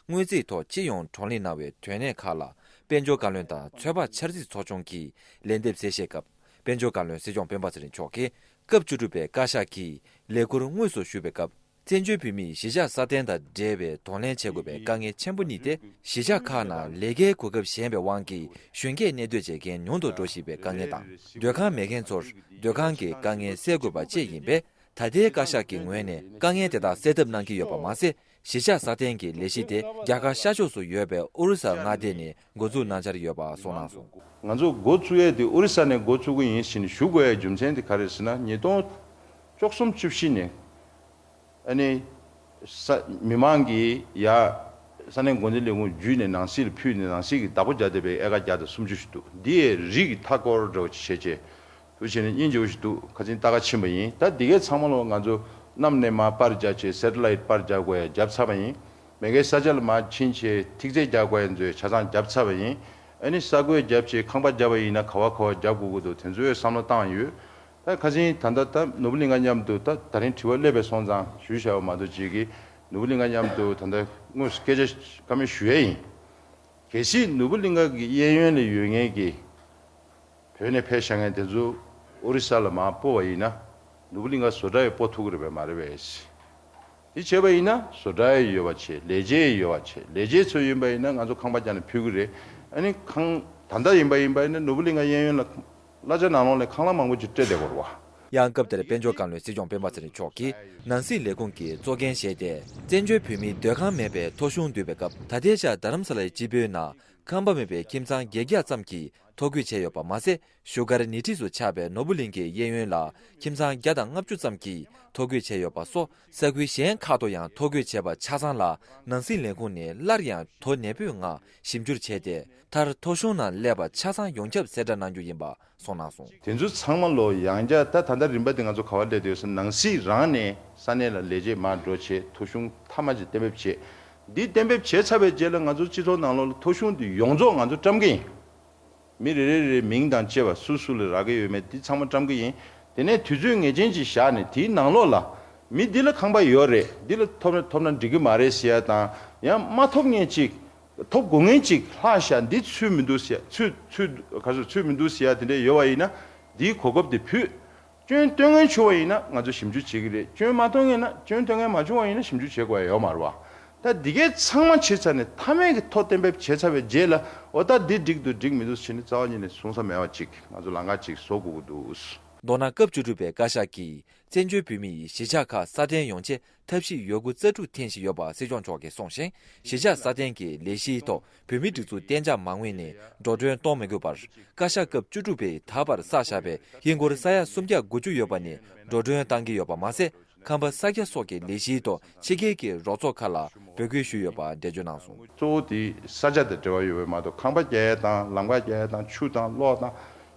སྔོན་རྩིས་ཐོག་སྤྱི་ཡོངས་བགྲོ་གླེང་གནང་བའི་དོན་གནད་ཁག་ལ་དཔལ་འབྱོར་བཀའ་བློན་དང་ཚོད་དཔག་འཆར་རྩིས་ཚོགས་ཆུང་གིས་ལན་འདེབས་གསལ་བཤད་སྐབས། དཔལ་འབྱོར་བཀའ་བློན་སྲིད་སྐྱོང་སྤེན་པ་ཚེ་རིང་མཆོག་གིས་སྐབས་བཅུ་དྲུག་པའི་བཀའ་ཤག་གིས་ལས་འཁུར་དངོས་སུ་ཞུས་པའི་སྐབས། བཙན་བྱོལ་བོད་མིའི་གཞིས་ཆགས་སྲ་བརྟན་དང་འབྲེལ་བའི་གདོང་ལེན་བྱེད་དགོས་པའི་དཀའ་ངལ་ཆེན་པོ་གཉིས་ཏེ། གཞིས་ཆགས་ཁག་ནང་ལས་ཀའི་གོ་སྐབས་ཞན་པའི་དབང་གིས་གཞོན་སྐྱེས་གནས་སྡོད་བྱེད་མཁན་ཉུང་དུ་འགྲོ་བཞིན་པའི་དཀའ་ངལ་དང་། སྡོད་ཁང་མེད་མཁན་ཚོར་སྡོད་ཁང་གི་དཀའ་ངལ་སེལ་དགོས་པ་བཅས་ཡིན་པས། ད་ལྟའི་བཀའ་ཤག་གི་ངོས་ནས་དཀའ་ངལ་དེ་དག་སེལ་ཐབས་གནང་གི་ཡོད་པ་མ་ཟད། གཞིས་ཆགས་སྲ་བརྟན་གྱི་ལས་གཞི་དེ་རྒྱ་གར་ཤར་ཕྱོགས་སུ་ཡོད་པའི་ཨོ་རི་ས་མངའ་སྡེ་ནས་འགོ་འཛུགས་གནང་འཆར་ཡོད་པ་གསུངས་གནང་སོང་། ང་ཚོ་འགོ་བཙུགས་ཡས་དེ་ཨོ་རི་ས་ནས་འགོ་བཙུགས་ཀྱི་ཡིན་ཟེར་ནས་ཞུ་དགོས་ཡའི་རྒྱུ་མཚན་དེ་ག་རེ་ཟེར་ན། ཉིས་སྟོང་བཅུ་གསུམ་བཅུ་བཞི་ནས་ཨ་ནི་ས་མི་མང་གིས་ཡ་ས་གནས་འགོ་འཛིན་ལས་ཁུངས་བརྒྱུད་ནས་ནང་སྲིད་ལ་ཕུལ་ནས་ནང་སྲིད་ཀྱི་བདག་པོ་རྒྱག་བསྡད་པའི་ཨེ་ཀར་བརྒྱ་དང་སུམ་ཅུ་ཞིག་འདུག། འདི་ཡའི་རིགས་ཀྱི་མཐའ་སྐོར་འདྲ་བོ་ཅིག་བྱས་རྗེས། དུ་བྱས་ནས་སྙིང་རྗེ་བོ་ཞིག་འདུག། ཁ་སང་ལྟ་ག་ཕྱིན་པ་ཡིན། ད་འདི་གའི་ཚང་མ་ལོ་ང་ཚོ་གནམ་ནས་མར་པར་རྒྱག་བྱས་སེ་ཊི་ལའིཊ་པར་རྒྱག་དགོས་ཡ་རྒྱབ་ཚར་བ་ཡིན། མེ་ཁའི་ས་ཆ་ལ་མར་ཕྱིན་བྱས་ཐིག་ཚད་རྒྱག་དགོས་ཡ་ཚོའི་ཆ་ཚང་རྒྱབ་ཚར་བ་ཡིན། ཨ་ནི་ས་རྒོད་རྒྱབ་བྱས་ཁང་པ་རྒྱབ་པ་ཡིན་ན་ག་བ་ག་བ་རྒྱབ་དགོས་ཀྱི་འདུག། དེ་ཚོའི་བསམ་བློ་བཏང་ཡོད། ད་ཁ་སང་ད་ལྟ་ད་ནོར་བུ་གླིང་ག་མཉམ་དུ་ད་ད་རིང་དྲི་བ་སླེབས་པའི་སོང་ཙང་ཞུས་བཞག་པ་མ་གཏོགས་ཅིག་གིས་ནོར་བུ་གླིང་ག་མཉམ་དུ་ད་ལྟ་དངོས་སུ་སྐད་ཆ་བཀའ་མོལ་ཞུ་ཡས་ཡིན། གལ་སྲིད་ནོར་བུ་གླིང་ག་གི་གཡས་གཡོན་ལ་ཡོད་མཁན་གྱི་བོད་ནས་ཕེབས་བཞག་མཁན་དེ་ཚོ་ཨོ་རི་ས་ལ་མར་སྤོ་བ་ཡིན་ན། ནོར་བུ་གླིང་ག་བཟོ་གྲྭ་ཡིས་སྤོ་ཐུབ་ཀྱི་རེད་པས་མ་རེད་པས། དེ་བྱས་པ་ཡིན་ན་བཟོ་གྲྭ་ཡི་ཡོད་པ་བྱས། ལས་བྱེད་ཡི་ཡོད་པ་བྱས། ལས་བྱེད་ཚོ་ཡིན་པ་ཡིན་ན་ང་ཚོ་ཁང་པ་རྒྱག་ནས་ཕུལ་གྱི་རེད། ཨ་ནི་ཁང་ད་ལྟ་ཡིན་པ་ཡིན་པ་ཡིན་ན་ནོར་བུ་གླིང་ག་གཡས་གཡོན་ལ་གླ་ཆ་ནང་ལོགས་ལ་ཁང་གླ་མང་པོ་ཅིག་སྤྲད་བསྡད་ཡོད་རེད་པ། ཡང་སྐབས་དེར་དཔལ་འབྱོར་བཀའ་བློན་སྲིད་སྐྱོང་སྤེན་པ་ཚེ་རིང་མཆོག་གིས་ནང་སྲིད་ལས་ཁུངས་ཀྱིས་གཙོ་འགན་བཞེས་ཏེ། བཙན་བྱོལ་བོད་མིའི་སྡོད་ཁང་མེད་པའི་ཐོ་གཞུང་བསྡུས་པའི་སྐབས། ད་ལྟའི་ཆར་རྡ་རམ་ས་ལའི་སྤྱི་པའི་ནང་ཁང་པ་མེད་པའི་ཁྱིམ་ཚང་བརྒྱད་བརྒྱ་ཙམ་གྱིས་ཐོ་འགོད་བྱས་ཡོད་པ་མ་ཟད། བཞུགས་སྒར་ཉེ་འཁྲིས་སུ་ཆགས་པའི་ནོར་བུ་གླིང་གི་གཡས་གཡོན་ལ་ཁྱིམ་ཚང་བརྒྱ་དང་ལྔ་བཅུ་ཙམ་གྱིས་ཐོ་འགོད་བྱས་ཡོད་པ་སོགས། ས་ཁུལ་གཞན་ཁག་ཏུ་ཡང་ཐོ་འགོད་བྱས་པ་ཆ་ཚང་ལ་ནང་སྲིད་ལས་ཁུངས་ནས་སླར་ཡང་དོ་ནན་པོའི་ངང་ཞིབ་འཇུག་བྱས་ཏེ། མཐར་ཐོ་གཞུང་ནང་སླེབས་པ་ཆ་ཚང་ཡོངས་ཁྱབ་གསལ་བསྒྲགས་གནང་རྒྱུ་ཡིན་པ་གསུངས་གནང་སོང་། དེ་ཚོ་ཚང་མ་ལོ་ཡང་བསྐྱར། ད་ད་ལྟ་རིམ་པ་དེ་ང་ཚོ་ག་པར་སླེབས་བསྡད་ཡོད་ཟེར་ན། ནང་སྲིད་རང་ནས་ས་གནས་ལ་ལས་བྱེད་མར་འགྲོ་བྱས། ཐོ་གཞུང་མཐའ་མ་ཅིག་གཏན་འབེབས་བྱས། འདི་གཏན་འབེབས་བྱས་ཚར་བའི་རྗེས་ལ་ང་ཚོ་སྤྱི་ཚོགས་ནང་ལོགས་ལ་ཐོ་གཞུང་འདི་ཡོངས་རྫོགས་ང་ཚོ་བཀྲམ་གི་ཡིན། མི་རེ་རེ་རེའི་མིང་དང་བཅས་པ་སུ་སུ་ལ་རག་གི་ཡོད་མེད་འདི་ཚང་མ་བཀྲམ་གི་ཡིན། དེ་ནས་དུས་ཚོད་ངེས་ཅན་ཅིག་བཞག་ནས། དེའི་ནང་ལོགས་ལ་མི་འདི་ལ་ཁང་པ་ཡོད་རེད། འདི་ལ་ཐོབ་ན་ཐོབ་ན་འགྲིག་གི་མ་རེད་ཟེར་ཡ་དང་། ཡང་མ་ཐོབ་མཁན་ཅིག་ཐོབ་དགོས་མཁན་ཅིག་ལྷག་ཤག་འདི་ཚུད་མི་འདུག་ཟེར། ཚུད་ཚུད་ག་ཚོད་ཚུད་མི་འདུག་ཟེར་ཡ་དེ་འདྲ་ཡོད་པ་ཡིན་ན། འདིའི་གོ་སྐབས་དེ་ཕུད། སྐྱོན་སྟོན་མཁན་བྱུང་བ་ཡིན་ན་ང་ཚོ་ཞིབ་འཇུག་བྱེད་ཀྱི་རེད། སྐྱོན་མ་སྟོན་མཁན་ན། སྐྱོན་སྟོན་མཁན་མ་བྱུང་བ་ཡིན་ན་ཞིབ་འཇུག་བྱེད་དགོས་ཡ་ཡོད་མ་རེད་པ། ད་འདི་གའི་ཚང་མ་བྱས་ཚར་ནས་མཐའ་མའི་གི་ཐོ་གཏན་འབེབས་བྱས་ཚར་བའི་རྗེས་ལ། འོ་ད་འདི་འགྲིག་འདུག་འགྲིག་མི་འདུག་བྱས་ནས་རྩ་བ་ཉིད་ནས་གསུང་ས་མེད་པ་ཅིག་ང་ཚོ་ལམ་ཁ་ཅིག་བཟོ་དགོས་ཀྱི་འདུག་མདོར་ན་སྐབས་བཅུ་དྲུག་པའི་བཀའ་ཤག་གིས་བཙན་བྱོལ་བོད་མི་ཡི་གཞིས་ཆགས་ཁག་སྲ་བརྟན་ཡོང་ཆེད་ཐབས་ཤེས་ཡོད་རྒུ་རྩལ་སྤྲུགས་འཐེན་བཞིན་ཡོད་པ་སྲིད་སྐྱོང་མཆོག་གིས་གསུངས་ཤིང་། གཞིས་ཆགས་སྲ་བརྟན་གྱི་ལས་གཞིའི་ཐོག་བོད་མིའི་སྒྲིག་འཛུགས་གཏན་འཇགས་མ་དངུལ་ནས་འགྲོ་གྲོན་གཏོང་མི་དགོས་པར། བཀའ་ཤག་སྐབས་བཅུ་དྲུག་པས་ད་བར་བསགས་བཞག་པའི་ཧིན་སྒོར་ས་ཡ་སུམ་བརྒྱ་དགུ་བཅུ་ཡོད་པ་ནས་འགྲོ་གྲོན་བཏང་གི་ཡོད་པ་མ་ཟད། ཁང་པ་ས་རྒྱ་སོགས་ཀྱི་ལས་གཞིའི་ཐོག་ཕྱི་རྒྱལ་གྱི་རོགས་ཚོགས་ཁག་ལ་འབོད་སྐུལ་ཞུས་ཡོད་པ་འགྲེལ་བརྗོད་གནང་སོང་། གཙོ་བོ་དེ་ས་ཆ་དང་འབྲེལ་བ་ཡོད་པ་མ་གཏོགས། ཁང་པ་རྒྱག་ཡ་དང་། ལམ་ཁ་རྒྱག་ཡ་དང་། ཆུ་དང་གློག་དང་།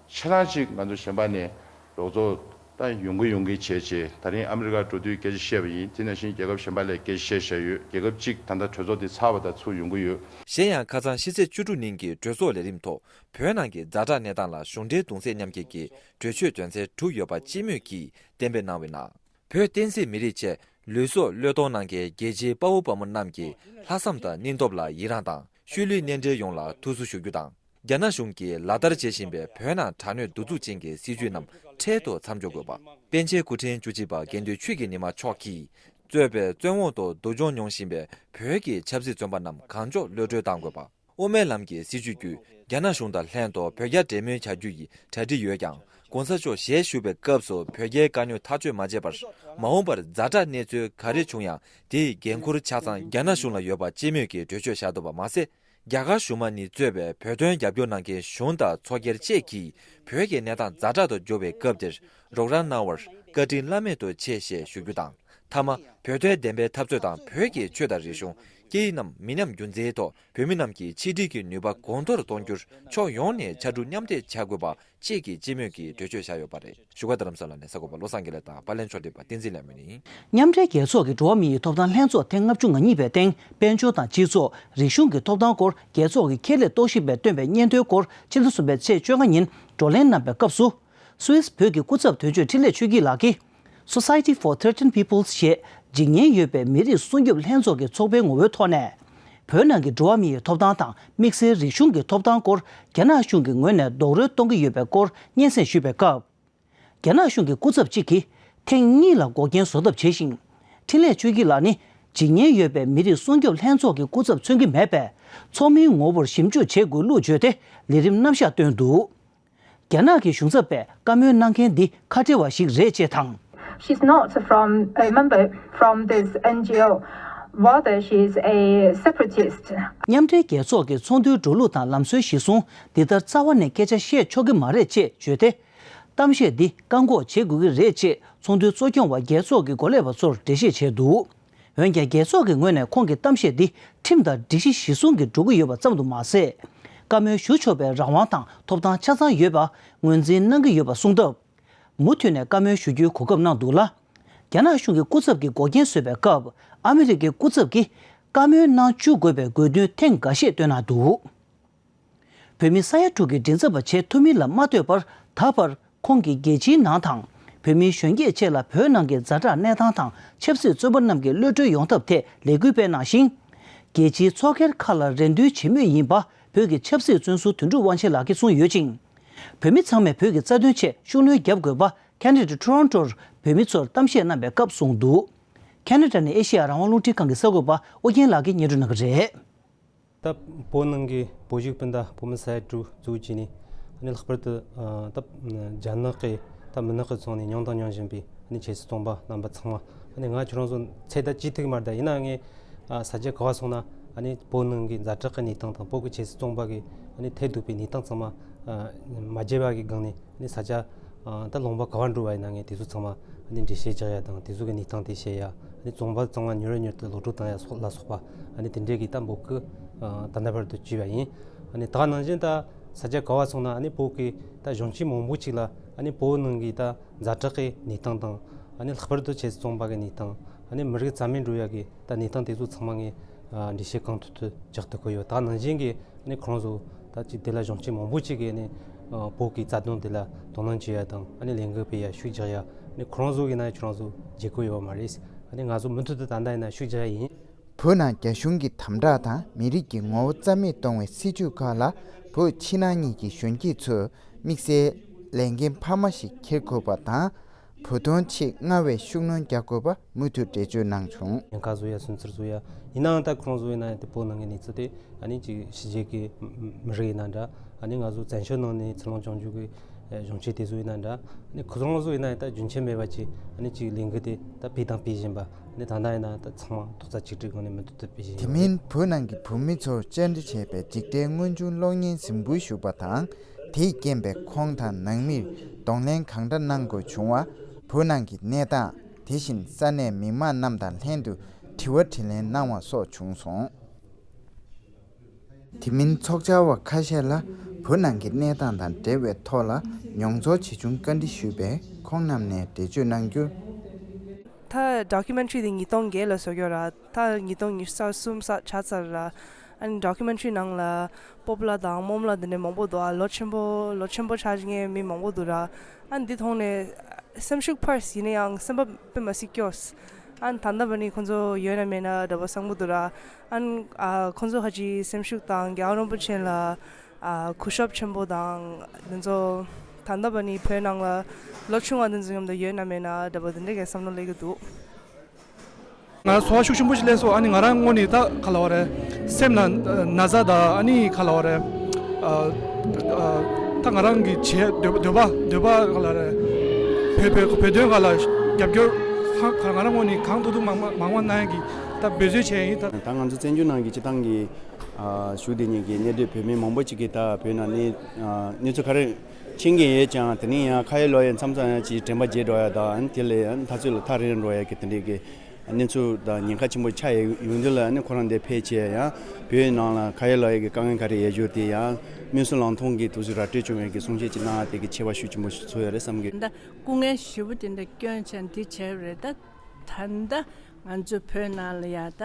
ཆ་ཚང་ཅིག་ང་ཚོ་གཞན་པ་ནས་རོགས་ཚོགས་ད་ཡོང་གི་ཡོང་གི་བྱས་བྱས། ད་རིང་ཨ་མི་རི་ཀ་འགྲོ་དུས་སྐད་ཆ་བཤད་པ་ཡིན། དེ་ནང་བཞིན་རྒྱལ་ཁབ་གཞན་པ་ལ་སྐད་ཆ་བཤད་བཞག་ཡོད། རྒྱལ་ཁབ་གཅིག་ད་ལྟ་གྲོས་ཚོགས་དེ་ཚར་བ་དང་ཚུར་ཡོང་གི་ཡོད། གཞན་ཡང་ཁ་སང་ཕྱི་ཚེས་བཅུ་དྲུག་ཉིན་གྱི་གྲོས་ཚོགས་ལས་རིམ་ཐོག་བོད་ནང་གི་ཛ་དྲག་གནས་སྟངས་ལ་གཞུང་འབྲེལ་གདུང་སེམས་མཉམ་སྐྱེད་ཀྱི་གྲོས་ཆོད་དོན་ཚན་དྲུག་ཡོད་པ་སྤྱི་མོས་ཀྱིས་གཏན་འབེབས་གནང་བའི་ནང་། བོད་བསྟན་སྲིད་མི་རིགས་ཆེད་ལུས་སྲོག་བློས་གཏོང་གནང་མཁན་རྒྱལ་གཅེས་དཔའ་བོ་དཔའ་མོ་རྣམས་ཀྱི་ལྷག་བསམ་དང་སྙིང་སྟོབས་ལ་ཡི་རངས་དང་། ཤུལ་ལུས་གནས་འབྲེལ་ཡོངས་ལ་ཐུགས་གསོ་ཞུ་རྒྱུ་དང་། རྒྱ་ནག་གཞུང་གིས་ལག་བསྟར་བྱེད་བཞིན་པའི་བོད་ནང་དྲག་གནོན་གདུག་རྩུབ་ཅན་གྱི་སྲིད་བྱུས་རྣམས་འཕྲལ་དུ་མཚམས་འཇོག་དགོས་པ། པཎ་ཆེན་སྐུ་ཕྲེང་བཅུ་གཅིག་པ་དགེ་འདུན་ཆོས་ཀྱི་ཉི་མ་མཆོག་གིས་གཙོས་པའི་བཙོན་འོག་ཏུ་སྡུག་སྦྱོང་མྱོང་བཞིན་པའི་བོད་ཀྱི་ཆབ་སྲིད་བཙོན་པ་རྣམས་གང་མགྱོགས་གློད་གྲོལ་གཏང་དགོས་པ། དབུ་མའི་ལམ་གྱི་སྲིད་བྱུས་བརྒྱུད་རྒྱ་ནག་གཞུང་དང་ལྷན་དུ་བོད་རྒྱ་འབྲེལ་མོལ་བྱ་རྒྱུ་ཡི་གྲ་སྒྲིག་ཡོད་ཀྱང་། ༸གོང་ས་མཆོག་ཞལ་བཞུགས་པའི་སྐབས་སུ་བོད་རྒྱའི་དཀའ་རྙོག་ཐག་གཅོད་མ་བྱས་པར། མ་འོངས་པར་ཛ་དྲག་གནས་ཚུལ་ག་རེ་བྱུང་ཡང་། དེའི་འགན་འཁུར་ཆ་ཚང་རྒྱ་ནག་གཞུང་ལ་ཡོད་པ་སྤྱི་མོས་ཀྱིས་གྲོས་ཆོད་བཞག་འདུག་པ་མ་ཟད། རྒྱ་གར་གཞུང་མང་གཉིས་གཙོས་པའི་བོད་དོན་རྒྱབ་སྐྱོར་གནང་མཁན་གཞུང་དང་ཚོགས་སྒེར་བཅས་ཀྱིས་བོད་ཀྱི་གནས་སྟངས་ཛ་དྲག་ཏུ་འགྱུར་བའི་སྐབས་དེར་རོགས་རམ་གནང་བར་བཀའ་དྲིན་བླ་མེད་དུ་ཆེ་ཞེས་ཞུ་རྒྱུ་དང་། མཐའ་མ། བོད་དོན་བདེན་པའི་འཐབ་རྩོད་དང་བོད་ཀྱི་ཆོས་དང་རིག་གཞུང་། སྐད་ཡིག་རྣམས་མི་ཉམས་རྒྱུན་འཛིན་ཐོག་བོད་མི་རྣམས་ཀྱི་ཆིག་སྒྲིལ་གྱི་ནུས་པ་གོང་མཐོར་གཏོང་རྒྱུར་ཕྱོགས་ཡོངས་ནས་ཕྱར་གྲུ་མཉམ་འདེགས་བྱ་དགོས་པ་བཅས་ཀྱི་སྤྱི་མོས་ཀྱིས་གྲོས་ཆོད་བཞག་ཡོད་པ་རེད། བཞུགས་སྒར་རྡ་རམ་ས་ལ་ནས་གསར་འགོད་པ་བློ་བཟང་དགེ་ལེགས་དང་པར་ལེན་ཕྱོགས་སྒྲིག་པ་བསྟན་འཛིན་ལྷ་མོ་ཡིན། མཉམ་འབྲེལ་རྒྱལ་ཚོགས་ཀྱི་འགྲོ་བ་མི་ཡི་ཐོབ་ཐང་ལྷན་ཚོགས་ཐེངས་ལྔ་བཅུ་ང་གཉིས་པའི་སྟེང་དཔལ་འབྱོར་དང་སྤྱི་ཚོགས་རིག་གཞུང་གི་ཐོབ་ཐང་སྐོར་རྒྱལ་ཚོགས་ཀྱི་ཁྱད་ལས་རྟོག་ཞིབ་པས་བཏོན་པའི་སྙན་ཐོའི་སྐོར་ཕྱི་ཟླ་གསུམ་པའི་ཚེས་བཅོ་ལྔ་ཉིན་བགྲོ་གླེང་གནང་པའི་སྐབས་སུ། སུད་སི་བོད་ཀྱི་སྐུ་ཚབ་དོན་གཅོད་འཕྲིན་ལས་ཆོས་སྐྱིད་ལགས་ཀྱིས། Society for Threatened Peoples ཞེས་འཇིགས་ཉེན་ཡོད་པའི་མི་རིགས་སྲུང་སྐྱོབ་ལྷན་ཚོགས་ཀྱི་ཚོགས་པའི་ངོ་བོའི་ཐོག་ནས། བོད་ནང་གི་འགྲོ་བ་མི་ཡི་ཐོབ་ཐང་དང་དམིགས་བསལ་རིག་གཞུང་གི་ཐོབ་ཐང་སྐོར་རྒྱ་ནག་གཞུང་གི་ངོས་ནས་རྡོག་རོལ་གཏོང་གི་ཡོད་པའི་སྐོར་སྙན་སེང་ཞུས་པའི་སྐབས། རྒྱ་ནག་གཞུང་གི་སྐུ་ཚབ་ཅིག་གིས་ཐེངས་གཉིས་ལ་འགོག་རྐྱེན་བཟོ་ཐབས་བྱས་ཤིང་། འཕྲིན་ལས་ཆོས་སྐྱིད་ལགས་ནི་འཇིགས་ཉེན་ཡོད་པའི་མི་རིགས་སྲུང་སྐྱོབ་ལྷན་ཚོགས་ཀྱི་སྐུ་ཚབ་མཚོན་གྱི་མེད་པས། ཚོགས་མིའི་ངོ་བོར་ཞིབ་འཇུག་བྱེད་དགོས་ལུགས་བརྗོད་དེ་ལས་རིམ་རྣམ་གཞག་བཏོན་འདུག་རྒྱ་ནག་གི་གཞུང་ཚབ་པས་བཀའ་མོལ་གནང་མཁན་འདི་ཁ་བྲལ་བ་ཞིག་རེད་ཅེས་དང་། She's not from a member from this N G O. Rather, she is a separatist. མཉམ་འབྲེལ་རྒྱལ་ཚོགས་ཀྱི་ཚོགས་འདུའི་འགྲོ་ལུགས་དང་ལམ་སྲོལ་གཞིར་བཟུང་འདི་ལྟར་རྩ་བ་ནས་སྐད་ཆ་བཤད་ཆོག་གི་མ་རེད་ཅེས་བརྗོད་དེ། གཏམ་བཤད་འདི་བཀག་འགོག་བྱེད་དགོས་ཀྱི་རེད་ཅེས་ཚོགས་འདུའི་གཙོ་སྐྱོང་བ་རྒྱལ་ཚོགས་ཀྱི་འགོ་ལས་པ་ཚོར་འགྲེལ་བཤད་བྱས་འདུག་འོན་ཀྱང་རྒྱལ་ཚོགས་ཀྱི་ངོས་ནས་ཁོང་གི་གཏམ་བཤད་འདི་ཁྲིམས་དང་སྒྲིག་གཞི་གཞིར་བཟུང་གིས་འགྲོ་གི་ཡོད་པ་ཙམ་དུ་མ་ཟད། བཀའ་མོལ་ཞུ་ཆོག་པའི་རང་དབང་དང་ཐོབ་ཐང་ཆ་ཚང་ཡོད་པ་ངོས་འཛིན་གནང་གི་ཡོད་པ་གསུངས་སྟབས། མུ་མཐུད་ནས་བཀའ་མོལ་ཞུ་རྒྱུའི་གོ་སྐབས་གནང་འདུག་ལ། རྒྱ་ནག་གཞུང་གི་སྐུ་ཚབ་ཀྱིས་འགོག་རྐྱེན་བཟོས་པའི་སྐབས། ཨ་མི་རི་ཀའི་སྐུ་ཚབ་ཀྱིས་བཀའ་མོལ་གནང་བཅུག་དགོས་པའི་དགོས་འདུན་ཐེངས་འགའ་ཤས་བཏོན་གནང་འདུག་བོད་མི་ས་ཡ་དྲུག་གི་མགྲིན་ཚབ་པ་བྱེད་ཐུབ་མིན་ལ་མ་ལྟོས་པར། ད་བར་ཁོང་གིས་རྒྱལ་སྤྱིའི་ནང་དང་། བོད་མིའི་གཞོན་སྐྱེས་བཅས་ལ་བོད་ནང་གི་ཛ་དྲག་གནས་སྟངས་དང་ཆབ་སྲིད་བཙོན་པ་རྣམས་ཀྱི་གློད་གྲོལ་ཡོང་ཐབས་ཐད་ལས་འགུལ་སྤེལ་གནང་ཞིང་། རྒྱལ་སྤྱིའི་ཚོགས་སྒེར་ཁག་ལ་རེ་འདུན་བྱེད་མུས་ཡིན་པ། བོད་ཀྱི་ཆབ་སྲིད་བཙོན་ཟུར་དོན་གྲུབ་དབང་ཆེན་ལགས་ཀྱིས་གསུངས་ཡོད་ཅིང་། བོད་མི་ཚང་མས་བོད་ཀྱི་རྩ་དོན་ཆེད་ཤུགས་སྣོན་རྒྱབ་དགོས་པ་ཁ་ན་ཌ་ཊོ་རོན་ཊོར་བོད་མི་ཚོར་གཏམ་བཤད་གནང་པའི་སྐབས་གསུངས་འདུག་ཁ་ན་ཌ་ནས་ཨེ་ཤེ་ཡ་རང་དབང་རླུང་འཕྲིན་ཁང་གི་གསར་འགོད་པ་ཨོ་རྒྱན་ལགས་ཀྱིས་སྙན་སྒྲོན་གནང་གི་རེད། ད་བོད་ནང་གི་བོད་གཞིས་སྤུན་ཟླ་བོད་མི་ས་ཡ་དྲུག་འཛུལ་བྱས་ནས་ཨ་ནི་ལྷག་པར་དུ་ཨ་ད་རྒྱ་ནག་གི་ ད་མི་ནག་གི་ཚོགས་ནས་མྱོང་དང་མྱོང་བཞིན་པའི་ཨ་ནི་ཆབ་སྲིད་བཙོན་པ་རྣམ་པ་ཚང་མ། ཨ་ནི་ང་ཁྱོད་རང་ཚོ་ཚད་ད་ཅིག་ཐུག་མ་རེད། ད་ཡིན་ན་ངས་ཨ་ས་ཆ་ག་བ་སོང་ན་ཨ་ནི་བོད་ནང་གི་ཛ་དྲག་གི་གནས་སྟངས་དང་བོད་ཀྱི་ཆབ་སྲིད་བཙོན་པ་གི་ཨ་ནི་ཐེབས་སྡུག་པའི་གནས་སྟངས་ཚང་མ་ཨ་མ་བརྗེད་པ་གི་སྒང་ནས་ཨ་ནི་ས་ཆ་ཨ་ད་ལུང་པ་ག་བ་འགྲོ་བ་ཡིན་ན་ངས་དེ་ཚོ་ཚང་མ་ཨ་ནི་འགྲེལ་བཤད་རྒྱག་ཡ་དང་དེ་ཚོ་གི་གནས་སྟངས་དེ་བཤད་ཡ། ཨ་ནི་བཙོན་པ་ཚང་མ་མྱུར་མྱུར་དུ་གློད་གྲོལ་བཏང་ཡ་སོགས་ལ་སོགས་པ་ཨ་ནི་དེ་འདྲའི་གི་ད་འབོད་སྐུལ་ཨ་ད་ལྟ་བར་དུ་བྱས་པ་ཡིན། ཨ་ནི་ད་ནང་བཞིན་ད་ས་ཆ་ག་བ་སོང་ན་ཨ་ནི་བོད་ཀྱི་ད་གཞོན་སྐྱེས་མང་པོ་ཅིག་ལ་ཨ་ནི་བོད་ནང་གི་ད་ཛ་དྲག་གི་གནས་སྟངས་དང་ཨ་ནི་ལྷག་པར་དུ་ཆབ་སྲིད་བཙོན་པ་གི་གནས་སྟངས། ཨ་ནི་མི་རིགས་རྩ་མེད་འགྲོ་ཡ་གི་ད་གནས་སྟངས་དེ་ཚོ་ཚང་མ་ངས་ཨ་འགྲེལ་བཤད་གང་ཐུབ་ཐུབ་རྒྱག་ཐུབ་ཀྱི་ཡོད། ད་ནང་བཞིན་གི་ཨ་ནི་ཁོ་རང་ཚོ་ད་ཅིག་དེ་ལ་གཞོན་སྐྱེས་མང་པོ་ཅིག་གིས་ཨ་ནི་ཨ་བོད་ཀྱི་རྩ་དོན་དེ་ལ་དོ་སྣང་བྱེད་ཡ་དང་ཨ་ནི་ལས་འགུལ་སྤེལ་ཡ་ཤུགས་རྒྱག་ཡ། ཨ་ནི་ཁོ་རང་ཚོ་གི་ན་ཁྱོད་རང་ཚོ་བརྗེད་ཀྱི་ཡོད་མ་རེད། ཨ་ནི་ང་ཚོ་མུ་མཐུད་དུ་ད་ལྟ་ཡིན་ན་ཤུགས་རྒྱག་ཡ་ཡིན། བོད་ནང་རྒྱ་གཞུང་གི་དམ་དྲག་དང་མི་རིགས་ཀྱི་ངོ་བོ་རྩ་མེད་གཏོང་བའི་སྲིད་བྱུས་ཁག་ལ་བོད་ཕྱི་ནང་གཉིས་ཀྱི་གཞོན་སྐྱེས་ཚོས་དམིགས་བསལ་ལས་འགན་འཕར་མ་ཞིག་འཁྱེར་དགོས་པ་དང་། བོད་དོན་ཆེད་སྔར་བས་ཤུགས་སྣོན་རྒྱག་དགོས་པ་མུ་མཐུད་འགྲེལ་བརྗོད་གནང་བྱུང་། ཉེན་ཁ་བཟོ་ཡ་སུན་གཙེར་བཟོ་ཡ་ཡིན་ནའང་ད་ཁོ་རང་ཚོ་ཡིན་ན་དེ་བོད་ནང་གི་གནས་ཚུལ་དེ་ཨ་ནི་ཅིག་ཕྱི་རྒྱལ་གི་མི་རིགས་ཡིན་ན་འདྲ། ཨ་ནི་ང་ཚོ་བཙན་བྱོལ་ནང་ནས་འཚར་ལོངས་བྱུང་རྒྱུ་གི་གཞོན་སྐྱེས་དེ་ཚོ་ཡིན་ན་འདྲ། ཨ་ནི་ཁོ་རང་ཚོ་ཡིན་ན་ད་རྒྱུན་ཆད་མེད་པ་ཅིག་ཨ་ནི་ཅིག་ལས་འགུལ་དེ་ད་སྤེལ་དང་སྤེལ་བཞིན་པ། ཨ་ནི་ད་ལྟ་ཡིན་ན་ད་ཚང་མ་ཐོག་རྩ་གཅིག་སྒྲིལ་སྒང་ནས་མུ་མཐུད་དུ་སྤེལ་བཞིན་ཡོད། དེ་མིན་བོད་ནང་གི་བོད་མི་ཚོར་བཅར་འདྲི་བྱས་པའི་འཇིགས་བྲལ་དངོས་བྱུང་གློག་བརྙན་གཟིགས་འབུལ་ཞུས་པ་དང་། དེས་རྐྱེན་པས་ཁོང་དང་ནང་མིར་གདོང་ལེན་གང་འདྲ་གནང་དགོས་བྱུང་བ། བོད་ནང་གི་གནས་སྟངས། དེ་བཞིན་ས་གནས་མི་མང་རྣམས་དང་ལྷན་དུ་དྲི་བ་དྲིས་ལན་གནང་བ་སོགས་བྱུང་སོང་། དེ་མིན་ཚོགས་བཅར་བ་ཁ་ཤས་ལ་བོད་ནང་གི་གནས་སྟངས་དང་འབྲེལ་བའི་ཐོག་ལ་མྱོང་ཚོར་ཇི་བྱུང་བཀའ་འདྲི་ཞུས་པས་ཁོང་རྣམས་ནས་འགྲེལ་བརྗོད་གནང་རྒྱུར། ད་ཌོ་ཀུ་མེན་ཊ་རི་དེ་ཉིས་སྟོང་བརྒྱད་ལ་བཟོ་རྒྱུ་ར། ད་ཉིས་སྟོང་ཉི་ཤུ་རྩ་གསུམ་ཙམ་ཆགས་ཚར་ར། ཨ་ནི་ཌོ་ཀུ་མེན་ཊ་རི་ནང་ལ་སྤོབས་ལགས་དང་རྨོངས་ལགས་འདི་འདྲ་མང་པོ་འདུག་ཨ་ལོ་ཆེན་པོ་ལོ་ཆེན་པོ་ཆགས་མཁན་མི་མང་པོ་འདུག་ར། ཨ་ནི་འདི་མཐོང་ནས་སེམས་ཤུགས་འཕར། ཡིན་ན་ཡང་སེམས་པ་དཔེ་མ་སྲིད་སྐྱོ། ཨ་ནི་ད་ལྟ་བར་ནི་ཁོང་ཚོ་ཡོད་ན་མེད་ན་འདྲ་པོ་བསམ་གྱི་འདུག་ར། ཨ་ནི་ཨ་ཁོང་ཚོ་ཧ་ཅང་སེམས་ཤུགས་དང་རྒྱལ་བ་རིན་པོ་ཆེ་ལ་ཨ་གུས་ཞབས་ཆེན་པོ་དང་། འདི་ཚོ་ད་ལྟ་བར་ནི་བོད་ནང་ལ་ལོ་ཆུང་བ་འདི་ཚོ་མཉམ་དུ་ཡོད་ན་མེད་ན་འདྲ་པོ་འདི་འདྲ་གི་བསམ་བློ་སླེབས་ཀྱི་འདུག་ང་ཚོར་བ་ཤུགས་ཆེན་པོ་ཞིག་སླེབས་སོང་། ཨ་ནི་ང་རང་ངོས་ནས་ད་ག་ལབ་དགོས་རེད། སེམས་ལ་ན་ཚ་དང་ཨ་ནི་ག་ལབ་དགོས་རེད། ཨ་ཨ་ད་ང་རང་གི་བྱས་འདོད་འདོད་པ་འདོད་པ་ག་ལབ་དགོས་རེད། བོད་བོད་བོད་དོན་སྒང་ལ་རྒྱབ་སྐྱོར་ཧ་ག་ང་རང་ངོས་ནས་གང་ཐུབ་ཐུབ་མང་མང་མང་མང་གནང་ཡ་གི་ད་འབད་རྩོལ་བྱས་ཡིན་ད། ད་ང་ཚོ་བཙན་བྱོལ་ནང་གི་སྤྱི་བཏང་གི་ཨ་བཞུགས་བསྡད་མཁན་གྱི་གནས་སྡོད་བོད་མི་མང་པོ་ཅིག་གིས་ད་བོད་ནང་གནས་ཨ་གནས་ཚུལ་ག་རེ་མཁྱེན་གྱི་ཡོད་ཀྱང་། དེ་ནས་ཡང་ཁ་ཡོད་ལག་ཡོད་མཚམས་མཚམས་ཡང་ཅིག་དྲན་པ་བརྗེད་འགྲོ་ཡ་དང་། ཨ་ནི་དེ་ལས་ཨ་ནི་ད་ཚོད་ལ་ཐག་རིང་འགྲོ་ཡ་གི་དེ་འདྲའི་གི་གནས་ཚུལ་དང་ཉེན་ཁ་ཆེན་པོ་ཆགས་ཡོང་དུས་ལ། ཨ་ནི་ཁོ་རང་འདིར་ཕེབས་བྱས་ཡང་བོད་ནང་ལ་ཁ་ཡོད་ལག་ཡོད་ཀྱི་དཀའ་ངལ་ག་རེ་ཡོད་རྒྱུ་དེ་ཡང་སྨོན་གསོ་ལམ་ཐོང་གི་དུས་སུ་ར་སྤྲོད་བྱུང་བའི་གི་གསུང་བཤད་ཅིག་གནང་བ་དེ་གི་ཁྱད་པར་ཤུགས་ཆེན་པོ་ཞིག་ཚོར་ཡོད་རེད་བསམ་གི། ད་སྐུ་ངལ་ཞེ་པོ་དེ་འདྲ་བསྐྱོན་བྱས་འདི་བྱས་པ་རེད། ད་ད་ལྟ་ང་ཚོ་བོད་ནང་ལ་ཡ་ད་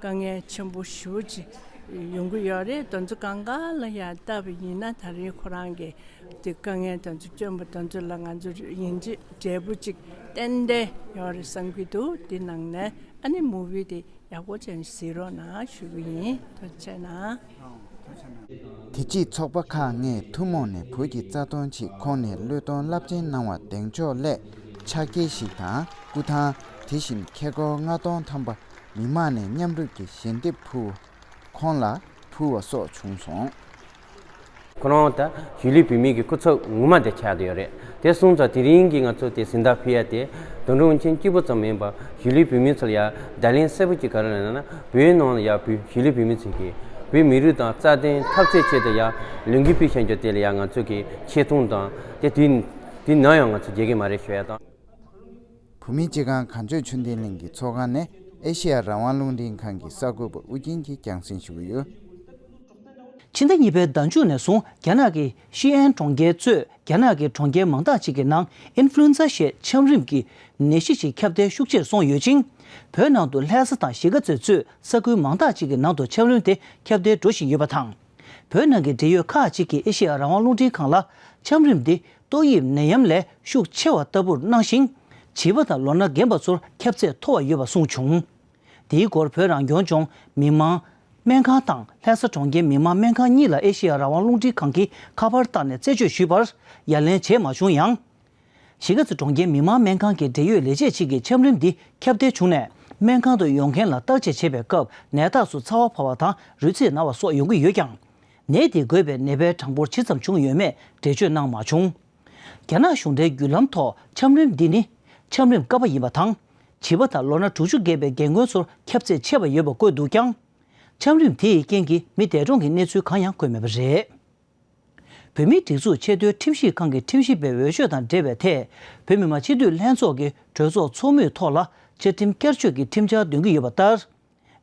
དཀའ་ངལ་ཆེན་པོ་ཞེ་པོ་ཅིག་ཡོང་གི་ཡོད་རེད། དེ་ཚོ་གང་ག་ལ་ཡ་ལྟ་བ་ཡིན་ན་ད་རེས་ཁོ་རང་གི་དེ་དཀའ་ངལ་དེ་ཚོ་བསྐྱོན་པ་དེ་ཚོ་ལ་ང་ཚོ་ཡིན་གཅིག་འབྲས་བུ་གཅིག་ཏན་ཏན་ཡོད་རེད་བསམ་གྱི་འདུག་དེ་ནང་ནས་ཨ་ནི་མུ་བི་དེ་ཡག་པོ་བྱས་ནས་གཟིགས་རོགས་གནང་ཞུ་གི་ཡིན། ཐུགས་རྗེ་གནང་། དེ་རྗེས་ཚོགས་པ་ཁག་ལྔས་ཐུན་མོང་ནས་བོད་ཀྱི་རྩ་དོན་ཆེད་ཁོང་ནས་བློས་གཏོང་རླབས་ཆེན་གནང་བར་གདེང་འཇོག་སླད་ཕྱག་འཁྱེར་ཞིག་དང་སྐུ་ཐང་། དེ་བཞིན་ཁེ་སྒོར་ལྔ་སྟོང་ཐམ་པ་མི་མང་ནས་མཉམ་རུབ་ཀྱིས་ཞལ་འདེབས་ཕུལ་ཁོང་ལ་ཕུལ་བ་སོགས་བྱུང་སོང་། ཁོ་རང་ད་གཞིས་ལུས་བོད་མིའི་གི་སྐུ་ཚབ་ངོ་མ་དེ་ཆགས་བསྡད་ཡོད་རེད། དེ་སོང་ཙང་དེ་རིང་གི་ང་ཚོ་དེ་གཟེངས་རྟགས་ཕུལ་ཡ་དེ་དོན་གྲུབ་དབང་ཆེན་གཅིག་པུ་ཙམ་མིན་པར་གཞིས་ལུས་བོད་མི་ཚོ་ལ་ཡ་བརྡ་ལན་གསལ་པོ་ཅིག་ག་རེ་ལབ་ན། བོད་ནང་ལ་ཡ་བོད་གཞིས་ལུས་བོད་མི་ཚོས་ཀྱིས་བོད་མི་རིགས་དང་རྩ་དོན་འཐབ་རྩོད་ཆེད་དུ་ཡ་ལས་འགུལ་སྤེལ་བཞིན་རྒྱུ་དེ་ལ་ཡ་ང་ཚོ་གི་ཆེ་མཐོང་དང་དེ་དུས་དུས་ནམ་ཡང་ང་ཚོ་བརྗེད་ཀྱི་མ་རེད་ཞུ་ཡ་དང་། བོད་མིའི་སྤྱི་ཁང་གངས་ལྗོངས་ཆོས་ལྡན་གླིང་གི་ཚོགས་ཁང་ནས་ཨེ་ཤེ་ཡ་རང་དབང་རླུང་འཕྲིན་ཁང་གི་གསར་འགོད་པ་ཨུ་རྒྱན་གྱིས་རྒྱང་སྲིང་ཞུས་ཡོད། ཕྱི་ཟླ་གཉིས་པའི་ཟླ་མཇུག་ནས་བཟུང་རྒྱ་ནག་གི་ཤི་ཨན་གྲོང་ཁྱེར་གཙོས་རྒྱ་ནག་གི་གྲོང་ཁྱེར་མང་དག་ཅིག་གི་ནང་ཨིན་ཧྥུ་ལུ་ཨེན་ཛ་ཞེས་ཆམ་རིམས་ཀྱི་ནད་གཞི་ཞིག་ཁྱབ་གདལ་ཤུགས་ཆེར་སོང་ཡོད་ཅིང་། བོད་ནང་དུ་ལྷ་ས་དང་གཞིས་ཀ་རྩེ་གཙོས་ས་ཁུལ་མང་དག་ཅིག་གི་ནང་དུ་ཆམ་རིམས་དེ་ཁྱབ་གདལ་འགྲོ་བཞིན་ཡོད་པ་དང་། བོད་ནང་གི་འབྲེལ་ཡོད་ཁག་ཅིག་གིས་ཨེ་ཤེ་ཡ་རང་དབང་རླུང་འཕྲིན་ཁང་ལ་ཆམ་རིམས་འདི་ཏོག་དབྱིབས་ནད་ཡམས་ལས་ཤུགས་ཆེ་བ་ལྟ་བུར་སྣང་ཞིང་། བྱིས་པ་དང་ལོ་ན་རྒན་པ་ཚོར་ཁྱབ་ཚད་མཐོ་བ་ཡོད་པ་གསུངས་བྱུང་། དེའི་སྐོར་བོད་རང་སྐྱོང་ལྗོངས་མི་དམངས་སྨན་ཁང་དང་ལྷ་ས་གྲོང་ཁྱེར་མི་དམངས་སྨན་ཁང་གཉིས་ལ་ཨེ་ཤེ་ཡ་རང་དབང་རླུང་འཕྲིན་ཁང་གིས་ཁ་པར་བཏང་ནས་རྩད་གཅོད་ཞུས་པར་ཡ་ལན་བྱས་མ་བྱུང་ཡང་། གཞིས་ཀ་རྩེ་གྲོང་ཁྱེར་མི་དམངས་སྨན་ཁང་གི་འབྲེལ་ཡོད་ལས་བྱེད་ཅིག་གིས་ཆམ་རིམས་འདི་ཁྱབ་གདལ་བྱུང་ནས་སྨན་ཁང་དུ་ཡོང་མཁན་ལ་བརྟག་དཔྱད་བྱེད་པའི་སྐབས་ནད་རྟགས་སུ་ཚ་བ་བབས་པ་དང་རུས་ཚིགས་ན་བ་སོགས་ཡོང་གི་ཡོད་ཀྱང་། ནད་དེ་འགོས་པའི་ནད་པའི་གྲངས་འབོར་ཇི་ཙམ་བྱུང་ཡོད་མེད་འགྲེལ་བརྗོད་གནང་མ་བྱུང་། རྒྱ་ནག་གཞུང་འབྲེལ་བརྒྱུད་ལམ་ཐོག་ཆམ་རིམས་འདི་ནི་ཆམ་རིམས་བསྐལ་པ་ཡིན་པ་དང་། བྱིས་པ་དང་ལོ་ན་དྲུག་ཅུ་བརྒལ་བའི་རྒན་རྒོན་ཚོར་ཁྱབ་ཚད་ཆེ་བ་ཡོད་པ་བཀོད་འདུག་ཀྱང་། ཆམ་རིམས་དེ་ཡི་རྐྱེན་གྱིས་མི་འདས་གྲོངས་ཀྱི་གནས་ཚུལ་གང་ཡང་བཀོད་མེད་པ་རེད། བོད་མིའི་སྒྲིག་འཛུགས་ཆེས་མཐོའི་ཁྲིམས་ཞིབ་ཁང་གི་ཁྲིམས་ཞིབ་པའི་འོས་ཆོས་དང་འབྲེལ་བའི་ཐད། བོད་མི་མང་སྤྱི་འཐུས་ལྷན་ཚོགས་ཀྱི་གྲོས་ཚོགས་ཚོགས་མིའི་ཐོག་ལ་བཅའ་ཁྲིམས་བསྐྱར་བཅོས་ཀྱི་ཁྲིམས་འཆར་འདོན་གྱི་ཡོད་པ་ལྟར།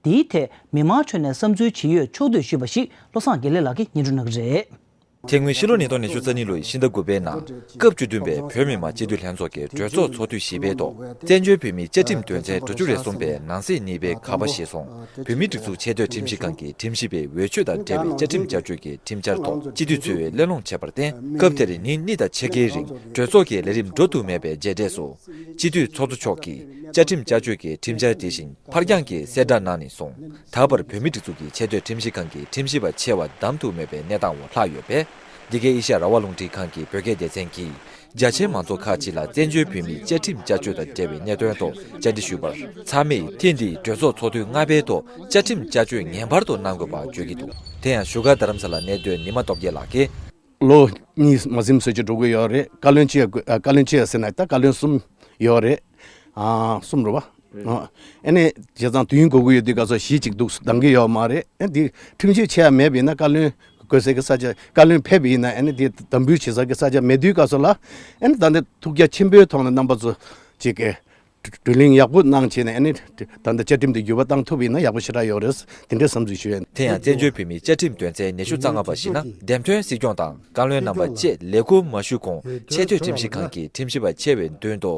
འདིའི་ཐད་མི་མང་ཁྲོད་ནས་བསམ་ཚུལ་ཇི་ཡོད་ཕྱོགས་བསྡུས་ཞུས་པ་ཞིག་བློ་བཟང་དགེ་ལེགས་ལགས་ཀྱིས་སྙན་སྒྲོན་གནང་གི་རེད། དེ་སྔོན་ཕྱི་ལོ་ཉིས་སྟོང་ཉི་ཤུ་རྩ་གཉིས་ལོའི་ཕྱི་ཟླ་དགུ་པའི་ནང་སྐབས་བཅུ་བདུན་པའི་བོད་མི་མང་སྤྱི་འཐུས་ལྷན་ཚོགས་ཀྱི་གྲོས་ཚོགས་ཚོགས་དུས་བཞི་པའི་ཐོག་བཙན་བྱོལ་བོད་མིའི་བཅའ་ཁྲིམས་དོན་ཚན་དྲུག་ཅུ་རེ་གསུམ་པའི་ནང་གསེས་གཉིས་པའི་ག་པ་གཞིར་བཟུང་། བོད་མིའི་སྒྲིག་འཛུགས་ཆེས་མཐོའི་ཁྲིམས་ཞིབ་ཁང་གི་ཁྲིམས་ཞིབ་པའི་འོས་ཆོས་དང་འབྲེལ་བའི་བཅའ་ཁྲིམས་བསྐྱར་བཅོས་ཀྱི་ཁྲིམས་འཆར་ཐོག་སྤྱི་འཐུས་ཚོས་གླེང་སློང་བྱས་པར་བརྟེན། སྐབས་དེར་ཉིན་གཉིས་དང་ཕྱེད་ཀའི་རིང་གྲོས་ཚོགས་ཀྱི་ལས་རིམ་འགྲོ་ཐུབ་མེད་པའི་རྗེས་འབྲས་སུ། སྤྱི་འཐུས་ཚོགས་གཙོ་མཆོག་གིས་བཅའ་ཁྲིམས་བསྐྱར་བཅོས་ཀྱི་ཁྲིམས་འཆར་དེ་བཞིན་ཕར་འགྱངས་ཀྱིས་གསལ་བསྒྲགས་གནང་ནས་བཟུང་། ད་བར་བོད་མིའི་སྒྲིག་འཛུགས་ཀྱི་ཆེས་མཐོའི་ཁྲིམས་ཞིབ་ཁང་གི་ཁྲིམས་ཞིབ་པ་ཆེ་བ་བདམས་ཐུབ་མེད་པའི་གནས་སྟངས་འོག་ལྷག་ཡོད་པས། འདི་གའི་ཨེ་ཤ་ཡ་རང་དབང་རླུང་འཕྲིན་ཁང་གི་བོད་སྐད་སྡེ་ཚན་གྱིས་རྒྱ་ཆེའི་མང་ཚོགས་ཁག་ཅིག་ལ་བཙན་བྱོལ་བོད་མིའི་བཅའ་ཁྲིམས་བསྐྱར་བཅོས་དང་འབྲེལ་བའི་གནད་དོན་ཐོག་བཅར་འདྲི་ཞུས་པར། ཚང་མས་ཐེངས་འདིའི་གྲོས་ཚོགས་ཚོགས་དུས་ལྔ་པའི་ཐོག་བཅའ་ཁྲིམས་བསྐྱར་བཅོས་ངེས་པར་དུ་གནང་དགོས་པ་བརྗོད་ཀྱི་འདུག་དེ་ཡང་བཞུགས་སྒར་རྡ་རམ་ས་ལ་གནས་སྡོད་ཉི་མ་སྟོབས་རྒྱལ་ལགས་ཀྱིས། ལོ་གཉིས་མ་ཟིན་ཙམ་ཅིག་འགྲོ་གི་ཡོད་རེད། བཀའ་བློན་ཆེ་བཀའ་བློན་ཆེ་ཟེར་ན་ད་བཀའ་བློན་གསུམ་ཡོད་རེད། ཨ་གསུམ་རེད་པ། ཨ་ནི་བྱས་ཙང་དུས་ཡུན་འགོར་གི་ཡོད་དུས་སྐབས་སུ་གཞི་གཅིག་འདུག་འདང་གི་ཡོད་མ་རེད། ཨ་འདི་ཁྲིམས་ཞིབ་ཆེ་ཡ་མེད་པ་ཡིན་ན་བཀའ་བློན་དགོས་སའི་གི་ས་ཆ་བཀའ་བློན་ཕེབས་པ་ཡིན་ན་ཨ་ནི་འདི་དམ་འབུལ་བྱེད་སའི་གི་ས་ཆ་མེད་དུས་སྐབས་སུ་ལ་ཨ་ནི་ད་ནི་ཐུགས་རྒྱ་ཆེན་པོའི་ཐོག་ནས་རྣམ་པ་ཚོ་གཅིག་གི་བགྲོ་གླེང་ཡག་པོ་གནང་བྱས་ནས་ཨ་ནི་ད་ལྟ་བཅའ་ཁྲིམས་དེ་འགྱུར་བ་བཏང་ཐུབ་ཡིན་ན་ཡག་པོ་ཞེ་དྲག་ཡོད་རེད། དེ་འདྲའི་བསམ་ཚུལ་ཞུ་ཡ། དེ་ཡང་བཙན་བྱོལ་བོད་མིའི་བཅའ་ཁྲིམས་དོན་ཚན་ཉི་ཤུ་རྩ་ལྔ་པ་གཞིར་ན། འདེམས་ཐོན་སྲིད་སྐྱོང་དང་བཀའ་བློན་རྣམ་པ་བཅས་ལས་ཁུར་མ་ཞུས་གོང་ཆེས་མཐོའི་ཁྲིམས་ཞིབ་ཁང་གི་ཁྲིམས་ཞིབ་པ་ཆེ་བའི་མདུན་དུ་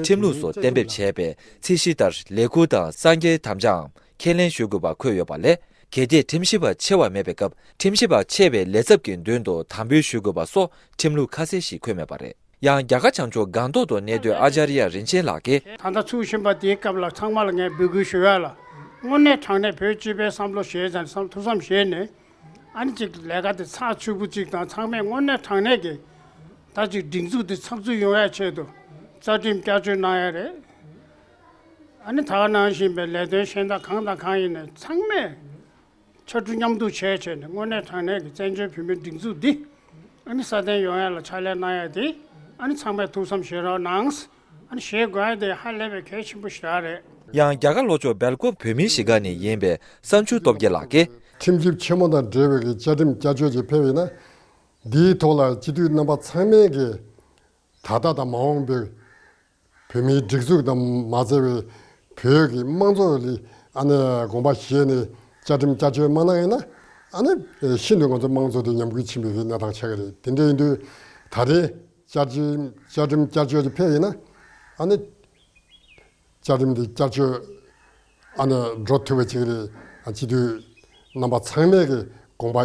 ཁྲིམས་ལུགས་སུ་གཏན་འབེབས་བྱས་པའི་ཚད་གཞི་ལྟར་ལས་ཁུར་དང་གསར་འགྱུར་དམ་བཅའམ་ཁས་ལེན་ཞུ་དགོས་པ་འཁོད་ཡོད་པ་ལས། གལ་ཏེ་ཁྲིམས་ཞིབ་པ་ཆེ་བ་མེད་པའི་སྐབས་ཁྲིམས་ཞིབ་པ་ཆེ་བའི་ལས་ཚབ་ཀྱི་མདུན་དུ་དམ་འབུལ་ཞུ་དགོས་པ་སོགས་ཁྲིམས་ལུགས་ཁ་གསལ་ཞིག་འཁོད་མེད་པ་རེད། ཡང་རྒྱ་གར་བྱང་ཕྱོགས་སྒང་ཏོག་ཏུ་གནས་སྡོད་ཨ་ཅཱརྱ་རིན་ཆེན་ལགས་ཀྱིས། ད་ལྟ་ཚུགས་བཞིན་པ་དེའི་སྐབས་ལ་ཚང་མ་ལ་ངས་འབོད་སྐུལ་ཞུ་ཡ་ལ། དངོས་གནས་དྲང་གནས་བོད་སྤྱི་པའི་བསམ་བློ་བཞེས་ཙང་བསམ་ཐུགས་བསམ་བཞེས་ནས། ཨ་ནི་ཅིག་ལས་ཀ་དེ་ཚགས་ཚུད་པོ་ཅིག་དང་ཚང་མས་དངོས་གནས་དྲང་གནས་ཀྱི་ད་ཅིག་སྒྲིག་འཛུགས་དེ་ཚགས་ཚུད་ཡོང་ཡ་ཆེད་དུ་རྩ་ཁྲིམས་བསྐྱར་བཅོས་གནང་ཡ་རེད། ཨ་ནི་ད་ག་ནང་བཞིན་པའི་ལས་དོན་གཞན་དག་གང་དང་གང་ཡིན་ནའི་ཚང་མས། ཕྱར་གྲུ་མཉམ་འདུག་བྱས་བྱས་ནས་དངོས་གནས་དྲང་གནས་ཀྱི་བཙན་བྱོལ་བོད་མིའི་སྒྲིག་འཛུགས་འདི་ཨ་ནི་སྲ་བརྟན་ཡོང་ཡ་ལ་ཕྱག་ལས་གནང་ཡ་དེ་ཨ་ནི་ཚང་མས་ཐུགས་བསམ་བཞེས་རོགས་གནང་། ཨ་ནི་བཞེས་དགོས་ཡ་དེ་ཧ་ལས་པའི་གལ་ཆེན་པོ་ཞིག་རང་རེད། ཡང་རྒྱ་གར་ལྷོ་ཕྱོགས་སྦེལ་ཀོབ་བོད་མིའི་གཞིས་ཀ་ནས་ཡིན་པའི་བསམ་ཆུ་སྟོབས་རྒྱལ་ལགས་ཀྱིས། ཁྲིམས་ཞིབ་ཆེན་མོ་དང་འབྲེལ་བའི་གི་བཅའ་ཁྲིམས་བསྐྱར་བཅོས་ཅིག་ཕེབས་ཡོད་ན། འདིའི་ཐོག་ལ་སྤྱི་འཐུས་རྣམ་པ་ཚང་མས་ཀྱི་ད་ལྟ་དང་མ་འོངས་པའི་བོད་མིའི་སྒྲིག་འཛུགས་དང་མ་བརྩེ་བའི་བོད་ཀྱི་དམངས་གཙོ་ལ་ཨ་ནི་དགོངས་པ་བཞེས་ནས་བཅའ་ཁྲིམས་བསྐྱར་བཅོས་མ་གནང་ཡིན་ན་ཨ་ནི་ཤིན་ཏུ་ང་ཚོ་དམངས་གཙོ་དེ་ཉམས་རྒུད་ཕྱིན་པའི་གནས་སྟངས་ཆགས་ཀྱི་རེད། དེ་འདྲ་ཡིན་དུས་ད་རེས་བཅའ་ཁྲིམས་བཅའ་ཁྲིམས་བསྐྱར་བཅོས་དེ་ཕེབས་ཡིན་ན་ཨ་ནི། བཅའ་ཁྲིམས་འདི་བསྐྱར་བཅོས་ཨ་ནི་འགྲོ་ཐུབ་པ་ཅིག་རེད། སྤྱི་འཐུས་རྣམ་པ་ཚང་མས་ཀྱི་དགོངས་པ་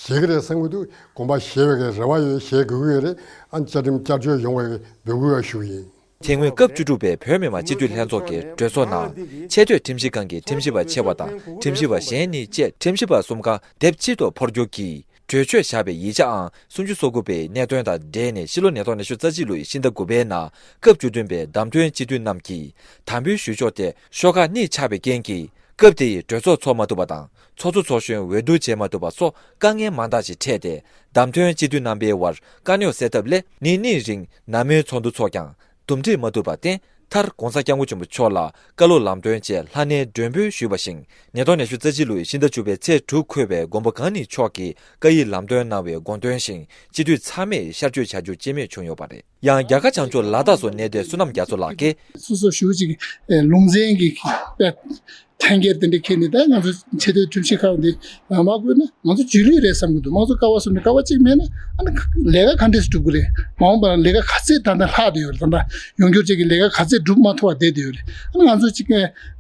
བཞེས་ཀྱི་རེད་བསམ་གྱི་འདུག་དགོངས་པ་བཞེས་པའི་གི་རེ་བ་ཡོད། བཞེས་དགོས་ཀྱི་ཡོད་རེད། ཨ་ནི་བཅའ་ཁྲིམས་བསྐྱར་བཅོས་ཡོང་བའི་འབོད་སྐུལ་ཞུ་གི་ཡིན། དེ་སྔོན་སྐབས་བཅུ་དྲུག་པའི་བོད་མི་མང་སྤྱི་འཐུས་ལྷན་ཚོགས་ཀྱི་གྲོས་ཚོགས་ནང་ཆེས་མཐོའི་ཁྲིམས་ཞིབ་ཁང་གི་ཁྲིམས་ཞིབ་པ་ཆེ་བ་དང་ཁྲིམས་ཞིབ་པ་གཞན་གཉིས་བཅས་ཁྲིམས་ཞིབ་པ་གསུམ་ཀ་དེབ་གཅིག་ཏུ་འཕོ་འགྱུར་གྱིས། གྲོས་ཆོད་བཞག་པའི་ཡིག་ཆའང་སུམ་ཅུ་སོ་དགུ་པའི་གནད་དོན་དང་འབྲེལ་ནས་ཕྱི་ལོ་ཉིས་སྟོང་ཉི་ཤུ་རྩ་གཅིག་ལོའི་ཕྱི་ཟླ་དགུ་པའི་ནང་སྐབས་བཅུ་བདུན་པའི་བདམས་ཐོན་སྤྱི་འཐུས་རྣམས་ཀྱིས་དམ་འབུལ་ཞུ་ཕྱོགས་ཐད་ཤོག་ཁག་གཉིས་ཆགས་པའི་རྐྱེན་གྱིས་སྐབས་དེའི་གྲོས་ཚོགས་འཚོགས་མ་ཐུབ་པ་དང་ཚོགས་གཙོ་ཚོགས་གཞོན་འོས་བསྡུ་བྱེད་མ་ཐུབ་པ་སོགས་དཀའ་ངལ་མང་དག་ཅིག་འཕྲད་དེ། བདམས་ཐོན་སྤྱི་འཐུས་རྣམ་པའི་དབར་དཀའ་རྙོག་སེལ་ཐབས་སླད་ཉིན་གཉིས་རིང་ནང་མོལ་ཚོགས་འདུ་འཚོགས་ཀྱང་། འདུམ་འགྲིག་མ་ཐུབ་པར་བརྟེན། མཐར་༧གོང་ས་༧སྐྱབས་མགོན་ཆེན་པོ་མཆོག་ལ་བཀའ་སློབ་ལམ་སྟོན་བཅས་ལྷ་ནས་མགྲོན་འབོད་ཞུས་པ་བཞིན། ཉིས་སྟོང་ཉི་ཤུ་རྩ་གཅིག་ལོའི་ཕྱི་ཟླ་བཅུ་པའི་ཚེས་དྲུག་འཁོད་པའི་མགོན་པོ་གང་ཉིད་མཆོག་གིས་བཀའ་ཡིག་ལམ་སྟོན་གནང་བའི་དགོངས་དོན་བཞིན་སྤྱི་འཐུས་ཚང་མས་ཤར་བསྐྱོད་བྱ་རྒྱུ་ཇི་སྙེད་བྱུང་ཡོད་པ་རེད། ཡང་རྒྱ་གར་བྱང་ཕྱོགས་ལ་དྭགས་སུ་གནས་སྡོད་བསོད་ནམས་རྒྱ་མཚོ་ལགས་ཀྱིས། སོ་སོ་ཞུ་ཅིག་ལུང་ཚན་གྱི་དཔེ་འཐེན་འཁྱེར་དེ་འདྲ་འཁྱེར་ནས་ད་ང་ཚོ་ཆེས་མཐོའི་ཁྲིམས་ཞིབ་ཁང་འདི་མ་མ་དགོས་ན་ང་ཚོ་སྒྱིད་ལུག་རེད་བསམ་གྱི་འདུག་དམངས་གཙོ་ཀ་བ་བཟུང་ནས་ཀ་བ་གཅིག་མེད་ན་ཨ་ནི་ལས་ཀ་ག་འདྲས་སྒྲུབ་ཀྱི་རེད། མ་འོངས་པ་ལ་ལས་ཀ་ག་ཚད་ད་ལྟ་ལྷག་བསྡད་ཡོད་རེད། ད་ལྟ་ཡོང་འཁྱོར་བཅས་ཀྱི་ལས་ཀ་ག་ཚད་སྒྲུབ་མ་ཐུབ་པ་བསྡད་བསྡད་ཡོད་རེད། ཨ་ནི་ང་ཚོ་གཅིག་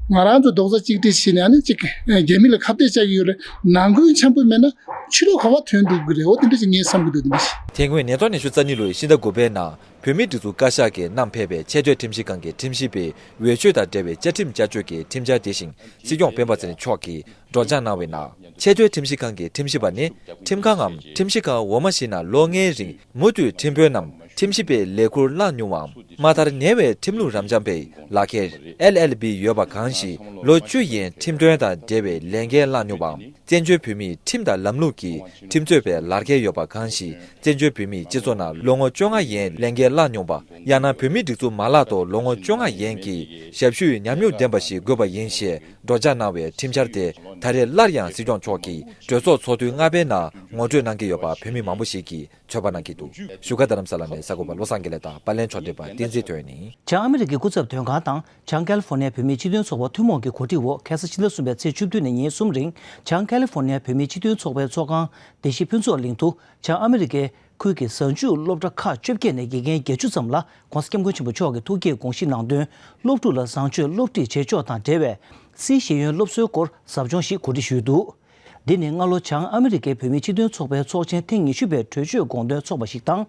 ང་རང་ཚོ་རྡོག་རྩ་གཅིག་སྒྲིལ་བྱས་ནས་ཨ་ནི་གཅིག་རྒྱ་མི་ལ་ཁ་གཏད་བཅག་གི་ཡོད་རེད། ནང་ཁུལ་འཆམ་པོ་མེད་ན་ཕྱི་ལོགས་ག་བ་ཐོན་འགྲོ་གི་རེད། འོ་དེ་འདྲ་ཅིག་ངས་བསམ་གྱི་འདུག་དེ་འདྲ་ཞིག་དེ་སྔོན་ཉིས་སྟོང་ཉི་ཤུ་རྩ་གཉིས་ལོའི་ཕྱི་ཟླ་དགུ་པའི་ནང་བོད་མིའི་སྒྲིག་འཛུགས་བཀའ་ཤག་གིས་བསྣམས་ཕེབས་པའི་ཆེས་མཐོའི་ཁྲིམས་ཞིབ་ཁང་གི་ཁྲིམས་ཞིབ་པའི་འོས་ཆོས་དང་འབྲེལ་བའི་བཅའ་ཁྲིམས་བསྐྱར་བཅོས་ཀྱི་ཁྲིམས་འཆར་དེ་བཞིན་སྲིད་སྐྱོང་སྤེན་པ་ཚེ་རིང་མཆོག་གིས་སྒྲོག་སྦྱང་གནང་བའི་ནང་། ཆེས་མཐོའི་ཁྲིམས་ཞིབ་ཁང་གི་ཁྲིམས་ཞིབ་པ་ནི་ཁྲིམས་ཁང་ངམ་ཁྲིམས་ཞིབ་ཁང་འོག་མ་ཞིག་ནང་ལོ་ལྔའི་རིང་མུ་མཐུད་ཁྲིམས་དཔོན་ནམ་ ཁྲིམས་ཞིབ་པའི་ལས་ཁུར་བླངས་མྱོང་བའམ། མ་མཐར་ཉེ་བའི་ཁྲིམས་ལུགས་རབ་འབྱམས་པའི་ལག་ཁྱེར་ཨེལ་ཨེལ་བི་ཡོད་པ་གང་ཞིག་ལོ་བཅུ་ཡན་ཁྲིམས་དོན་དང་འབྲེལ་བའི་ལས་འགན་བླངས་མྱོང་བའམ། བཙན་བྱོལ་བོད་མིའི་ཁྲིམས་དང་ལམ་ལུགས་ཀྱི་ཁྲིམས་རྩོད་པའི་ལག་ཁྱེར་ཡོད་པ་གང་ཞིག་བཙན་བྱོལ་བོད་མིའི་སྤྱི་ཚོགས་ནང་ལོ་ངོ་བཅོ་ལྔ་ཡན་ལས་འགན་བླངས་མྱོང་བ། ཡང་ན་བོད་མིའི་སྒྲིག་འཛུགས་མ་ལག་ཐོག་ལོ་ངོ་བཅོ་ལྔ་ཡན་གྱི་ཞབས་ཞུའི་ཉམས་མྱོང་ལྡན་པ་ཞིག་དགོས་པ་ཡིན་ཞེས་སྒྲོག་སྦྱང་གནང་བའི་ཁྲིམས་འཆར་དེ་ད་རེས་སླར་ཡང་སྲིད་སྐྱོང་མཆོག་གིས་གྲོས་ཚོགས་ཚོགས་དུས་ལྔ་པའི་ནང་ངོ་སྤྲོད་གནང་གི་ཡོད་པ་བོད་མི་མང་པོ་ཞིག་གིས་ཚོད་དཔག་གནང་གི་འདུག་བཞུགས་སྒར་རྡ་རམ་ས་ལ་ནས་གསར་འགོད་པ་བློ་བཟང་དགེ་ལེགས་དང་པར་ལེན་ཕྱོགས་སྒྲིག་པ་བསྟན་འཛིན་དོན་ནི། བྱང་ཨ་མི་རི་ཀའི་སྐུ་ཚབ་དོན་ཁང་དང་བྱང་ཀ་ལི་ཧྥོ་ནི་ཡ་བོད་མིའི་སྤྱི་མཐུན་ཚོགས་པ་ཐུན་མོང་གི་གོ་སྒྲིག་འོག་ཁ་སང་ཕྱི་ཟླ་གསུམ་པའི་ཚེས་བཅུ་བདུན་ནས་ཉིན་གསུམ་རིང་བྱང་ཀ་ལི་ཧྥོ་ནི་ཡ་བོད་མིའི་སྤྱི་མཐུན་ཚོགས་པའི་ཚོགས་ཁང་བདེ་སྐྱིད་ཕུན་ཚོགས་གླིང་དུ་བྱང་ཨ་མི་རི་ཀའི་ཁུལ་གྱི་གཟའ་མཇུག་སློབ་གྲྭ་ཁག་བཅོ་བརྒྱད་ནས་དགེ་རྒན་བརྒྱད་ཅུ་ཙམ་ལ་༧གོང་ས་༧སྐྱབས་མགོན་ཆེན་པོ་མཆོག་གི་ཐུགས་བསྐྱེད་དགོངས་གཞི་ནང་དོན། སློབ་ཕྲུག་ལ་བཟང་སྤྱོད་སློབ་ཁྲིད་བྱེད་ཕྱོགས་དང་འབྲེལ་བའི་སིའི་ཤེས་ཡོན་སློབ་གསོའི་སྐོར་ཟབ་སྦྱོང་ཞིག་གོ་སྒྲིག་ཞུས་འདུག་འདི་ནི་སྔ་ལོ་བྱང་ཨ་མི་རི་ཀའི་བོད་མིའི་སྤྱི་མཐུན་ཚོགས་པའི་ཚོགས་ཆེན་ཐེངས་ཉི་ཤུ་པའི་གྲོས་ཆོད་དགོངས་དོན་ཚོགས་པ་ཞིག་དང་།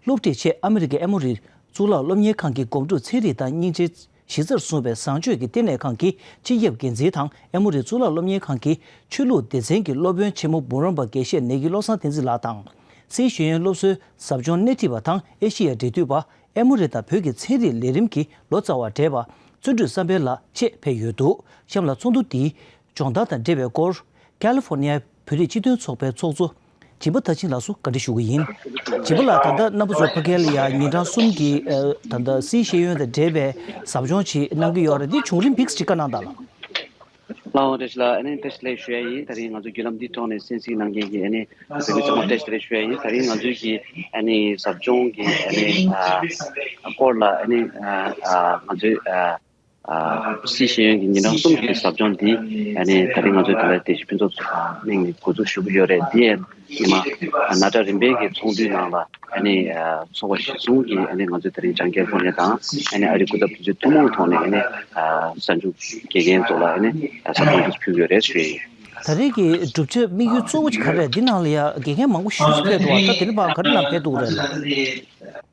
སློབ་ཁྲིད་ཆེད་ཨ་མི་རི་ཀའི་ཨེ་མོ་རི་གཙུག་ལག་སློབ་གཉེར་ཁང་གི་སྒོམ་སྒྲུབ་ཚན་རིག་དང་སྙིང་རྗེ་གཞི་རྩར་བཟུང་བའི་བཟང་སྤྱོད་ཀྱི་ལྟེ་གནས་ཁང་གི་སྤྱི་ཁྱབ་འགན་འཛིན་དང་ཨེ་མོ་རི་གཙུག་ལག་སློབ་གཉེར་ཁང་གི་ཆོས་ལུགས་སྡེ་ཚན་གྱི་སློབ་དཔོན་ཆེན་མོ་འབུམ་རམས་པ་དགེ་བཤེས་ནེ་གི་བློ་བཟང་བསྟན་འཛིན་ལགས་དང་། སིའི་ཤེས་ཡོན་སློབ་གསོའི་ཟབ་སྦྱོང་སྣེ་ཁྲིད་པ་དང་ཨེ་ཤེ་ཡ་འབྲེལ་མཐུད་པ། ཨེ་མོ་རི་དང་བོད་ཀྱི་ཚན་རིག་ལས་རིམ་གྱི་ལོ་ཙཱ་བ་བགྲེས་པ་བརྩོན་འགྲུས་བསམ་འཕེལ་ལགས་བཅས་ཕེབས་ཡོད་འདུག་གཤམ་ལ་ཚོགས་འདུ་འདིའི་སྦྱོང་བརྡར་དང་འབྲེལ་བའི་སྐོར། ཀ་ལི་ཧྥོ་ནི་ཡ་བོད་རིགས་སྤྱི་མཐུན་ཚོགས་པའི་ཚོགས་གཙོ་སྦྱིན་པ་མཐར་ཕྱིན་ལགས་སུ་བཀའ་འདྲི་ཞུ་གི་ཡིན། སྦྱིན་པ་ལགས། ད་ལྟ་རྣམ་པ་ཚོ་ཕ་གིར་ཡ་ཉིན་གྲངས་གསུམ་གྱི་ཨ་ད་ལྟ་སིའི་ཤེས་ཡོན་དང་འབྲེལ་བའི་ཟབ་སྦྱོང་ཅིག་གནང་གི་ཡོད་རེད། འདི་བྱུང་རིམ་ཕིགས་ཅིག་བཀའ་གནང་དང་ལགས། ལགས་འོང་། བཀྲ་ཤིས་ལགས། ཨ་ནི་བཀྲ་ཤིས་བདེ་ལེགས་ཞུ་ཡ་ཡིན། ད་རིང་ང་ཚོ་བརྒྱུད་ལམ་འདི་ཐོག་ནས་གསན་གཟིགས་གནང་མཁན་གྱི་ཨ་ནི་བོད་མི་ཚང་མ་བཀྲ་ཤིས་བདེ་ལེགས་ཞུ་ཡ་ཡིན། ད་རིང་ང་ཚོའི་གི་ཨ་ནི་ཟབ་སྦྱོང་གི་ཨ་ནི་ཨ་སྐོར་ལ་ཨ་ནི་ཨ་ཨ་ང་ཚོའི་ཨ་ཨ་སིའི་ཤེས་ཡོན་གྱི་ཉིན་གྲངས་གསུམ་གྱི་ཟབ་སྦྱོང་འདི་ཨ་ནི་ད་རིང་ང་ཚོའི་དེ་ལ་བདེ་སྐྱིད་ཕུན་ཚོགས་ཚོགས་ཁང་གླིང་ནས་འགོ་འཛུགས་ཞུ་གི་ཡོད་རེད། འདི་ཡང་ཉི་མ་ཨ་ན་ཊ་རིམ་པའི་གི་ཚོགས་འདུའི་ནང་ལ་ཨ་ནི་ཨ་ཚོགས་པ་གཞིར་བཟུང་གིས་ཨ་ནི་ང་ཚོས་ད་རིང་བྱང་ཀེ་ལི་ཧྥོ་ནི་ཡ་དང་ཨ་ནི་ཨ་རིའི་སྐུ་ཚབ་དོན་གཅོད་ཐུན་མོང་ཐོག་ནས་ཨ་ནི་ཨ་གཟའ་མཇུག་དགེ་རྒན་ཚོ་ལ་ཨ་ནི་ཨ་ཟབ་སྦྱོང་འདི་ཕུལ་གྱི་ཡོད་རེད་ཞུ་ཡ་ཡིན། ད་རེས་ཀྱི་གྲུབ་ཆ་དམིགས་ཡུལ་གཙོ་བོ་ཅིག་ག་རེ་རེད། འདི་ནང་ལ་ཡ་དགེ་རྒན་མང་པོ་ཞེ་པོ་ཕེབས་འདུག་བ། ད་དེ་རིང་ཕར་ག་རེ་ལ་ཕེབས་འདུག་རེད་ལགས།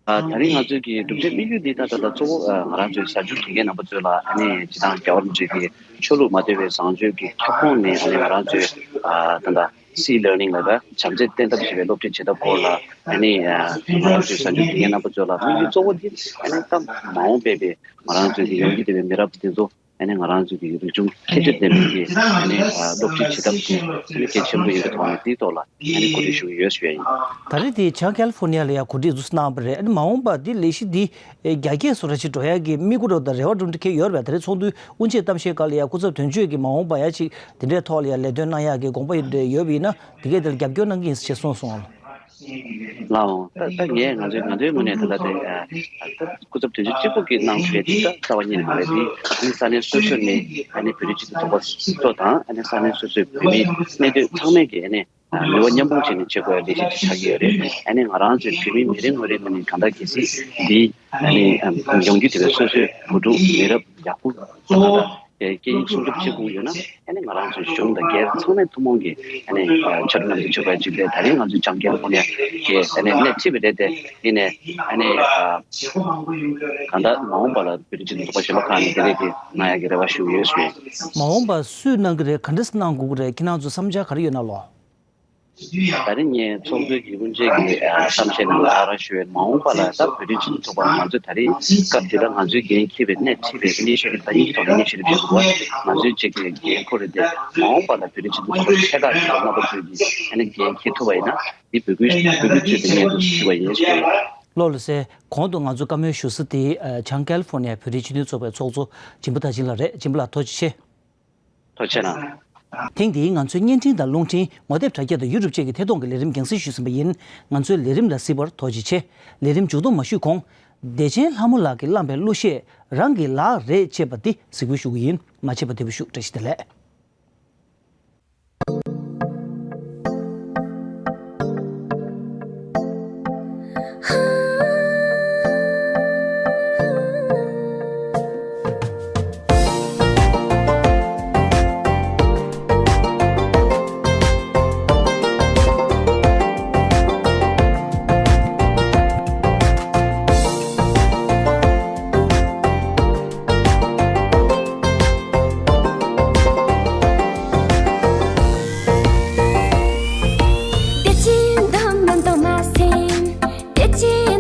ཨ་ད་རིང་ང་ཚོའི་གི་གྲུབ་ཆའི་དམིགས་ཡུལ་འདི་ད་ལྟ་ད་གཙོ་བོ་ཨ་ང་རང་ཚོའི་གཟའ་མཇུག་དགེ་རྒན་རྣམ་པ་ཚོ་ལ་ཨ་ནི་སྤྱིར་བཏང་རྒྱལ་བ་རིན་པོ་ཆེ་གི་ཆོས་ལུགས་མ་དད་པའི་བཟང་སྤྱོད་ཀྱི་ཁྱབ་ཁོངས་ནས་ཨ་ནི་ང་རང་ཚོའི་ཨ་ད་ལྟ་སི་ལར་ནིང་ལ་ད་བྱམས་བརྩེ་བསྟེན་ཐབས་ཞེས་པའི་སློབ་ཁྲིད་བྱེད་ཐབས་སྐོར་ལ་ཨ་ནི་ཨ་ང་རང་ཚོའི་གཟའ་མཇུག་དགེ་རྒན་རྣམ་པ་ཚོ་ལ་དམིགས་ཡུལ་གཙོ་བོ་འདི་ཨ་ནི་ད་མ་འོངས་པའི་པའི་ང་རང་ཚོའི་གི་ཡོང་གི་བསྡད་པའི་མི་རབས་འདི་ཚོ་ཨ་ནི་ང་རང་ཚོའི་གི་རིག་གཞུང་ཁྱད་ཆོས་ལྡན་པའི་གི་ཨ་ནི་ཨ་སློབ་ཁྲིད་བྱེད་ཐབས་དེ་ཨ་ནི་གལ་ཆེན་པོ་ཡིན་པའི་ཐོག་ནས་དེའི་ཐོག་ལ་ཨ་ནི་གོ་སྒྲིག་ཞུ་གི་ཡོད་ཞུ་ཡ་ཡིན། ད་རེས་དེ་བྱང་ཀེ་ལི་ཧྥོ་ནི་ཡ་ལ་ཡང་གོ་སྒྲིག་འདུག་སེ་གནང་བ་རེད། ཨ་ནི་མ་འོངས་པ་འདི་ལས་གཞི་འདི་རྒྱ་སྐྱེད་བཟོ་འདྲ་ཞིག་འགྲོ་ཡ་གི་དམིགས་ཡུལ་འདྲ་བོ་དང་རེ་བ་འདྲ་བོ་འདྲ་ཁེལ་ཡོད་རེད་པས། ད་རེས་ཚོགས་འདུའི་དབུ་འབྱེད་གཏམ་བཤད་སྐབས་ལ་ཡང་སྐུ་ཚབ་དོན་གཅོད་ཀྱིས་མ་འོངས་པ་ཡ་ཅིག་དེ་འདྲའི་ཐོག་ལ་ཡང་ལས་དོན་གནང་ཡག་གི་དགོངས་པ་ཡོད་འདྲ་ཡོད་པ་ཡིན་ན་དེ་གས་དེ་ལ་རྒྱབ་སྐྱོར་གནང་གི་ཡིན་ཞེས་གསུངས་སོང་། ལགས་འོང་། ད་ད་ངས་ང་ཚོའི་ང་ཚོའི་ངོས་ནས་ད་ལྟ་དེ་ཨ་ད་སྐུ་ཚབ་དོན་གཅོད་གཅིག་པུ་གིས་གནང་ཐུབ་ཡ་དེ་ད་རྩ་བ་ཉིད་ནས་མ་རེད། དེ་ཨ་ནི་ས་གནས་སོ་སོ་ནས་ཨ་ནི་བོད་རིགས་སྤྱི་མཐུན་ཚོགས་པ་ཚོ་དང་ཨ་ནི་ས་གནས་སོ་སོའི་བོད་མིའི་གནས་སྡོད་ཚང་མས་ཀྱིས་ཨ་ནི་ནུས་པ་མཉམ་སྤུངས་བྱས་ནས་བྱེད་དགོས་པའི་ལས་གཞི་ཅིག་ཆགས་ཀྱི་ཡོད་རེད། ཨ་ནི་ང་རང་ཚོའི་བོད་མི་མི་རེ་ངོ་རེའི་ངོས་ནས་གང་ལྟར་གལ་སྲིད་འདི་ཨ་ནི་ཡོང་རྒྱུ་དེ་བས་སོ་སོའི་བུ་ཕྲུག་མི་རབས་ཡག་པོ་གང་ལྟར་སྐད་ཡིག་སྲུང་སྐྱོབ་བྱེད་དགོས་ཡོད་ན་ཨ་ནི་ང་རང་ཚོའི་གཞུང་དང་སྒེར་ཚང་མས་ཐུན་མོང་གི་ཨ་ནི་ཕྱག་རོགས་གནང་རྒྱུ་བྱེད་དགོས་ཅིག་རེད། ད་རིང་ང་ཚོའི་བྱང་རྒྱལ་ཁོངས་ནས་ཀྱི་ཨ་ནི་སྣེ་ཁྲིད་པ་རེད་དེ། འདི་ནས་ཨ་ནི་གང་ལྟར་མ་འོངས་པ་ལ་བོད་རིགས་སྤྱི་མཐུན་ཚོགས་པ་གཞན་པ་ཁག་ནས་དེ་རིགས་ཀྱི་གནང་ཡག་གི་རེ་བ་ཞུ་གི་ཡོད་ཞུ། མ་འོངས་པ་སུས་གནང་གི་རེད། ག་འདྲས་གནང་དགོས་ཀྱི་རེད། ཁྱེད་རང་ཚོ་བསམ་འཆར་ག་རེ་ཡོད་ན་ལོ། ད་རིང་ངས་ཚོགས་འདུའི་གི་དབུ་འབྱེད་ཀྱི་ཨ་གཏམ་བཤད་ནང་ལ་ཨ་རང་ཞུ་བའི་མ་འོངས་པ་ལ་ད་བོད་རིགས་སྤྱི་མཐུན་ཚོགས་པ་ང་ཚོས་ད་རིང་སྐབས་འདི་ལ་ང་ཚོའི་འགན་འཁྱེར་བའི་སྣེ་ཁྲིད་པའི་ཨི་ནི་ཤི་ཡེ་ཊིབ་ད་ཡིག་ཐོག་ནས་ཨི་ནི་ཤི་ཡེ་ཊིབ་བྱེད་དགོས་པ་ང་ཚོའི་གཅིག་གི་འགན་ཁུར་རེད་དེ། མ་འོངས་པ་ལ་བོད་རིགས་སྤྱི་མཐུན་ཚོགས་པ་ཆེ་ཁག་གི་རྣམ་པ་ཚོས་ཀྱི་ཨ་ནི་འགན་འཁྱེར་ཐུབ་པ་ཡིན་ན་འདི་བོད་སྐུའི་བོད་སྐུའི་ཚུལ་དུ་སྙན་དུ་ཞུ་བ་ཡིན་ཞུ། ལགས་ལགས་སེ། གོང་དུ་ང་ཚོ་བཀའ་མོལ་ཞུ་ས་དེ་བྱང་ཀེ་ལི་ཧྥོ་ནི་ཡ་བོད་རིགས་སྤྱི་མཐུན་ཚོགས་པའི་ཚོགས་གཙོ་སྦྱིན་པ་མཐར་ཕྱིན་ལགས་རེད། སྦྱིན་པ་ལགས་ཐུགས་རྗེ་ཆེ། ཐུགས་རྗེ་གནང་། ཐེངས་འདིའི་ང་ཚོའི་བརྙན་འཕྲིན་དང་རླུང་འཕྲིན། ངོ་དེབ་དྲ་རྒྱ་དང་ཡུ་ཊུབ་བཅས་ཀྱི་ཐད་གཏོང་གི་ལས་རིམ་རྒྱང་སྲིང་ཞུས་ཟིན་པ་ཡིན། ང་ཚོའི་ལས་རིམ་ལ་གཟིགས་པར་ཐུགས་རྗེ་ཆེ། ལས་རིམ་མཇུག་བསྡོམས་མ་ཞུས་གོང་། བདེ་ཆེན་ལྷ་མོ་ལགས་ཀྱིས་བླངས་པའི་གླུ་གཞས་རང་གི་ལག་རེད་ཅེས་པ་འདི་གཟིགས་འབུལ་ཞུ་གི་ཡིན། མ་ཆད་པ་བདེ་པོ་བཞུགས། བཀྲ་ཤིས་བདེ་ལེགས། བདེ་ཆེན་འདམ་ལམ་དུ་མ་ཟིན། བདེ་ཆེན་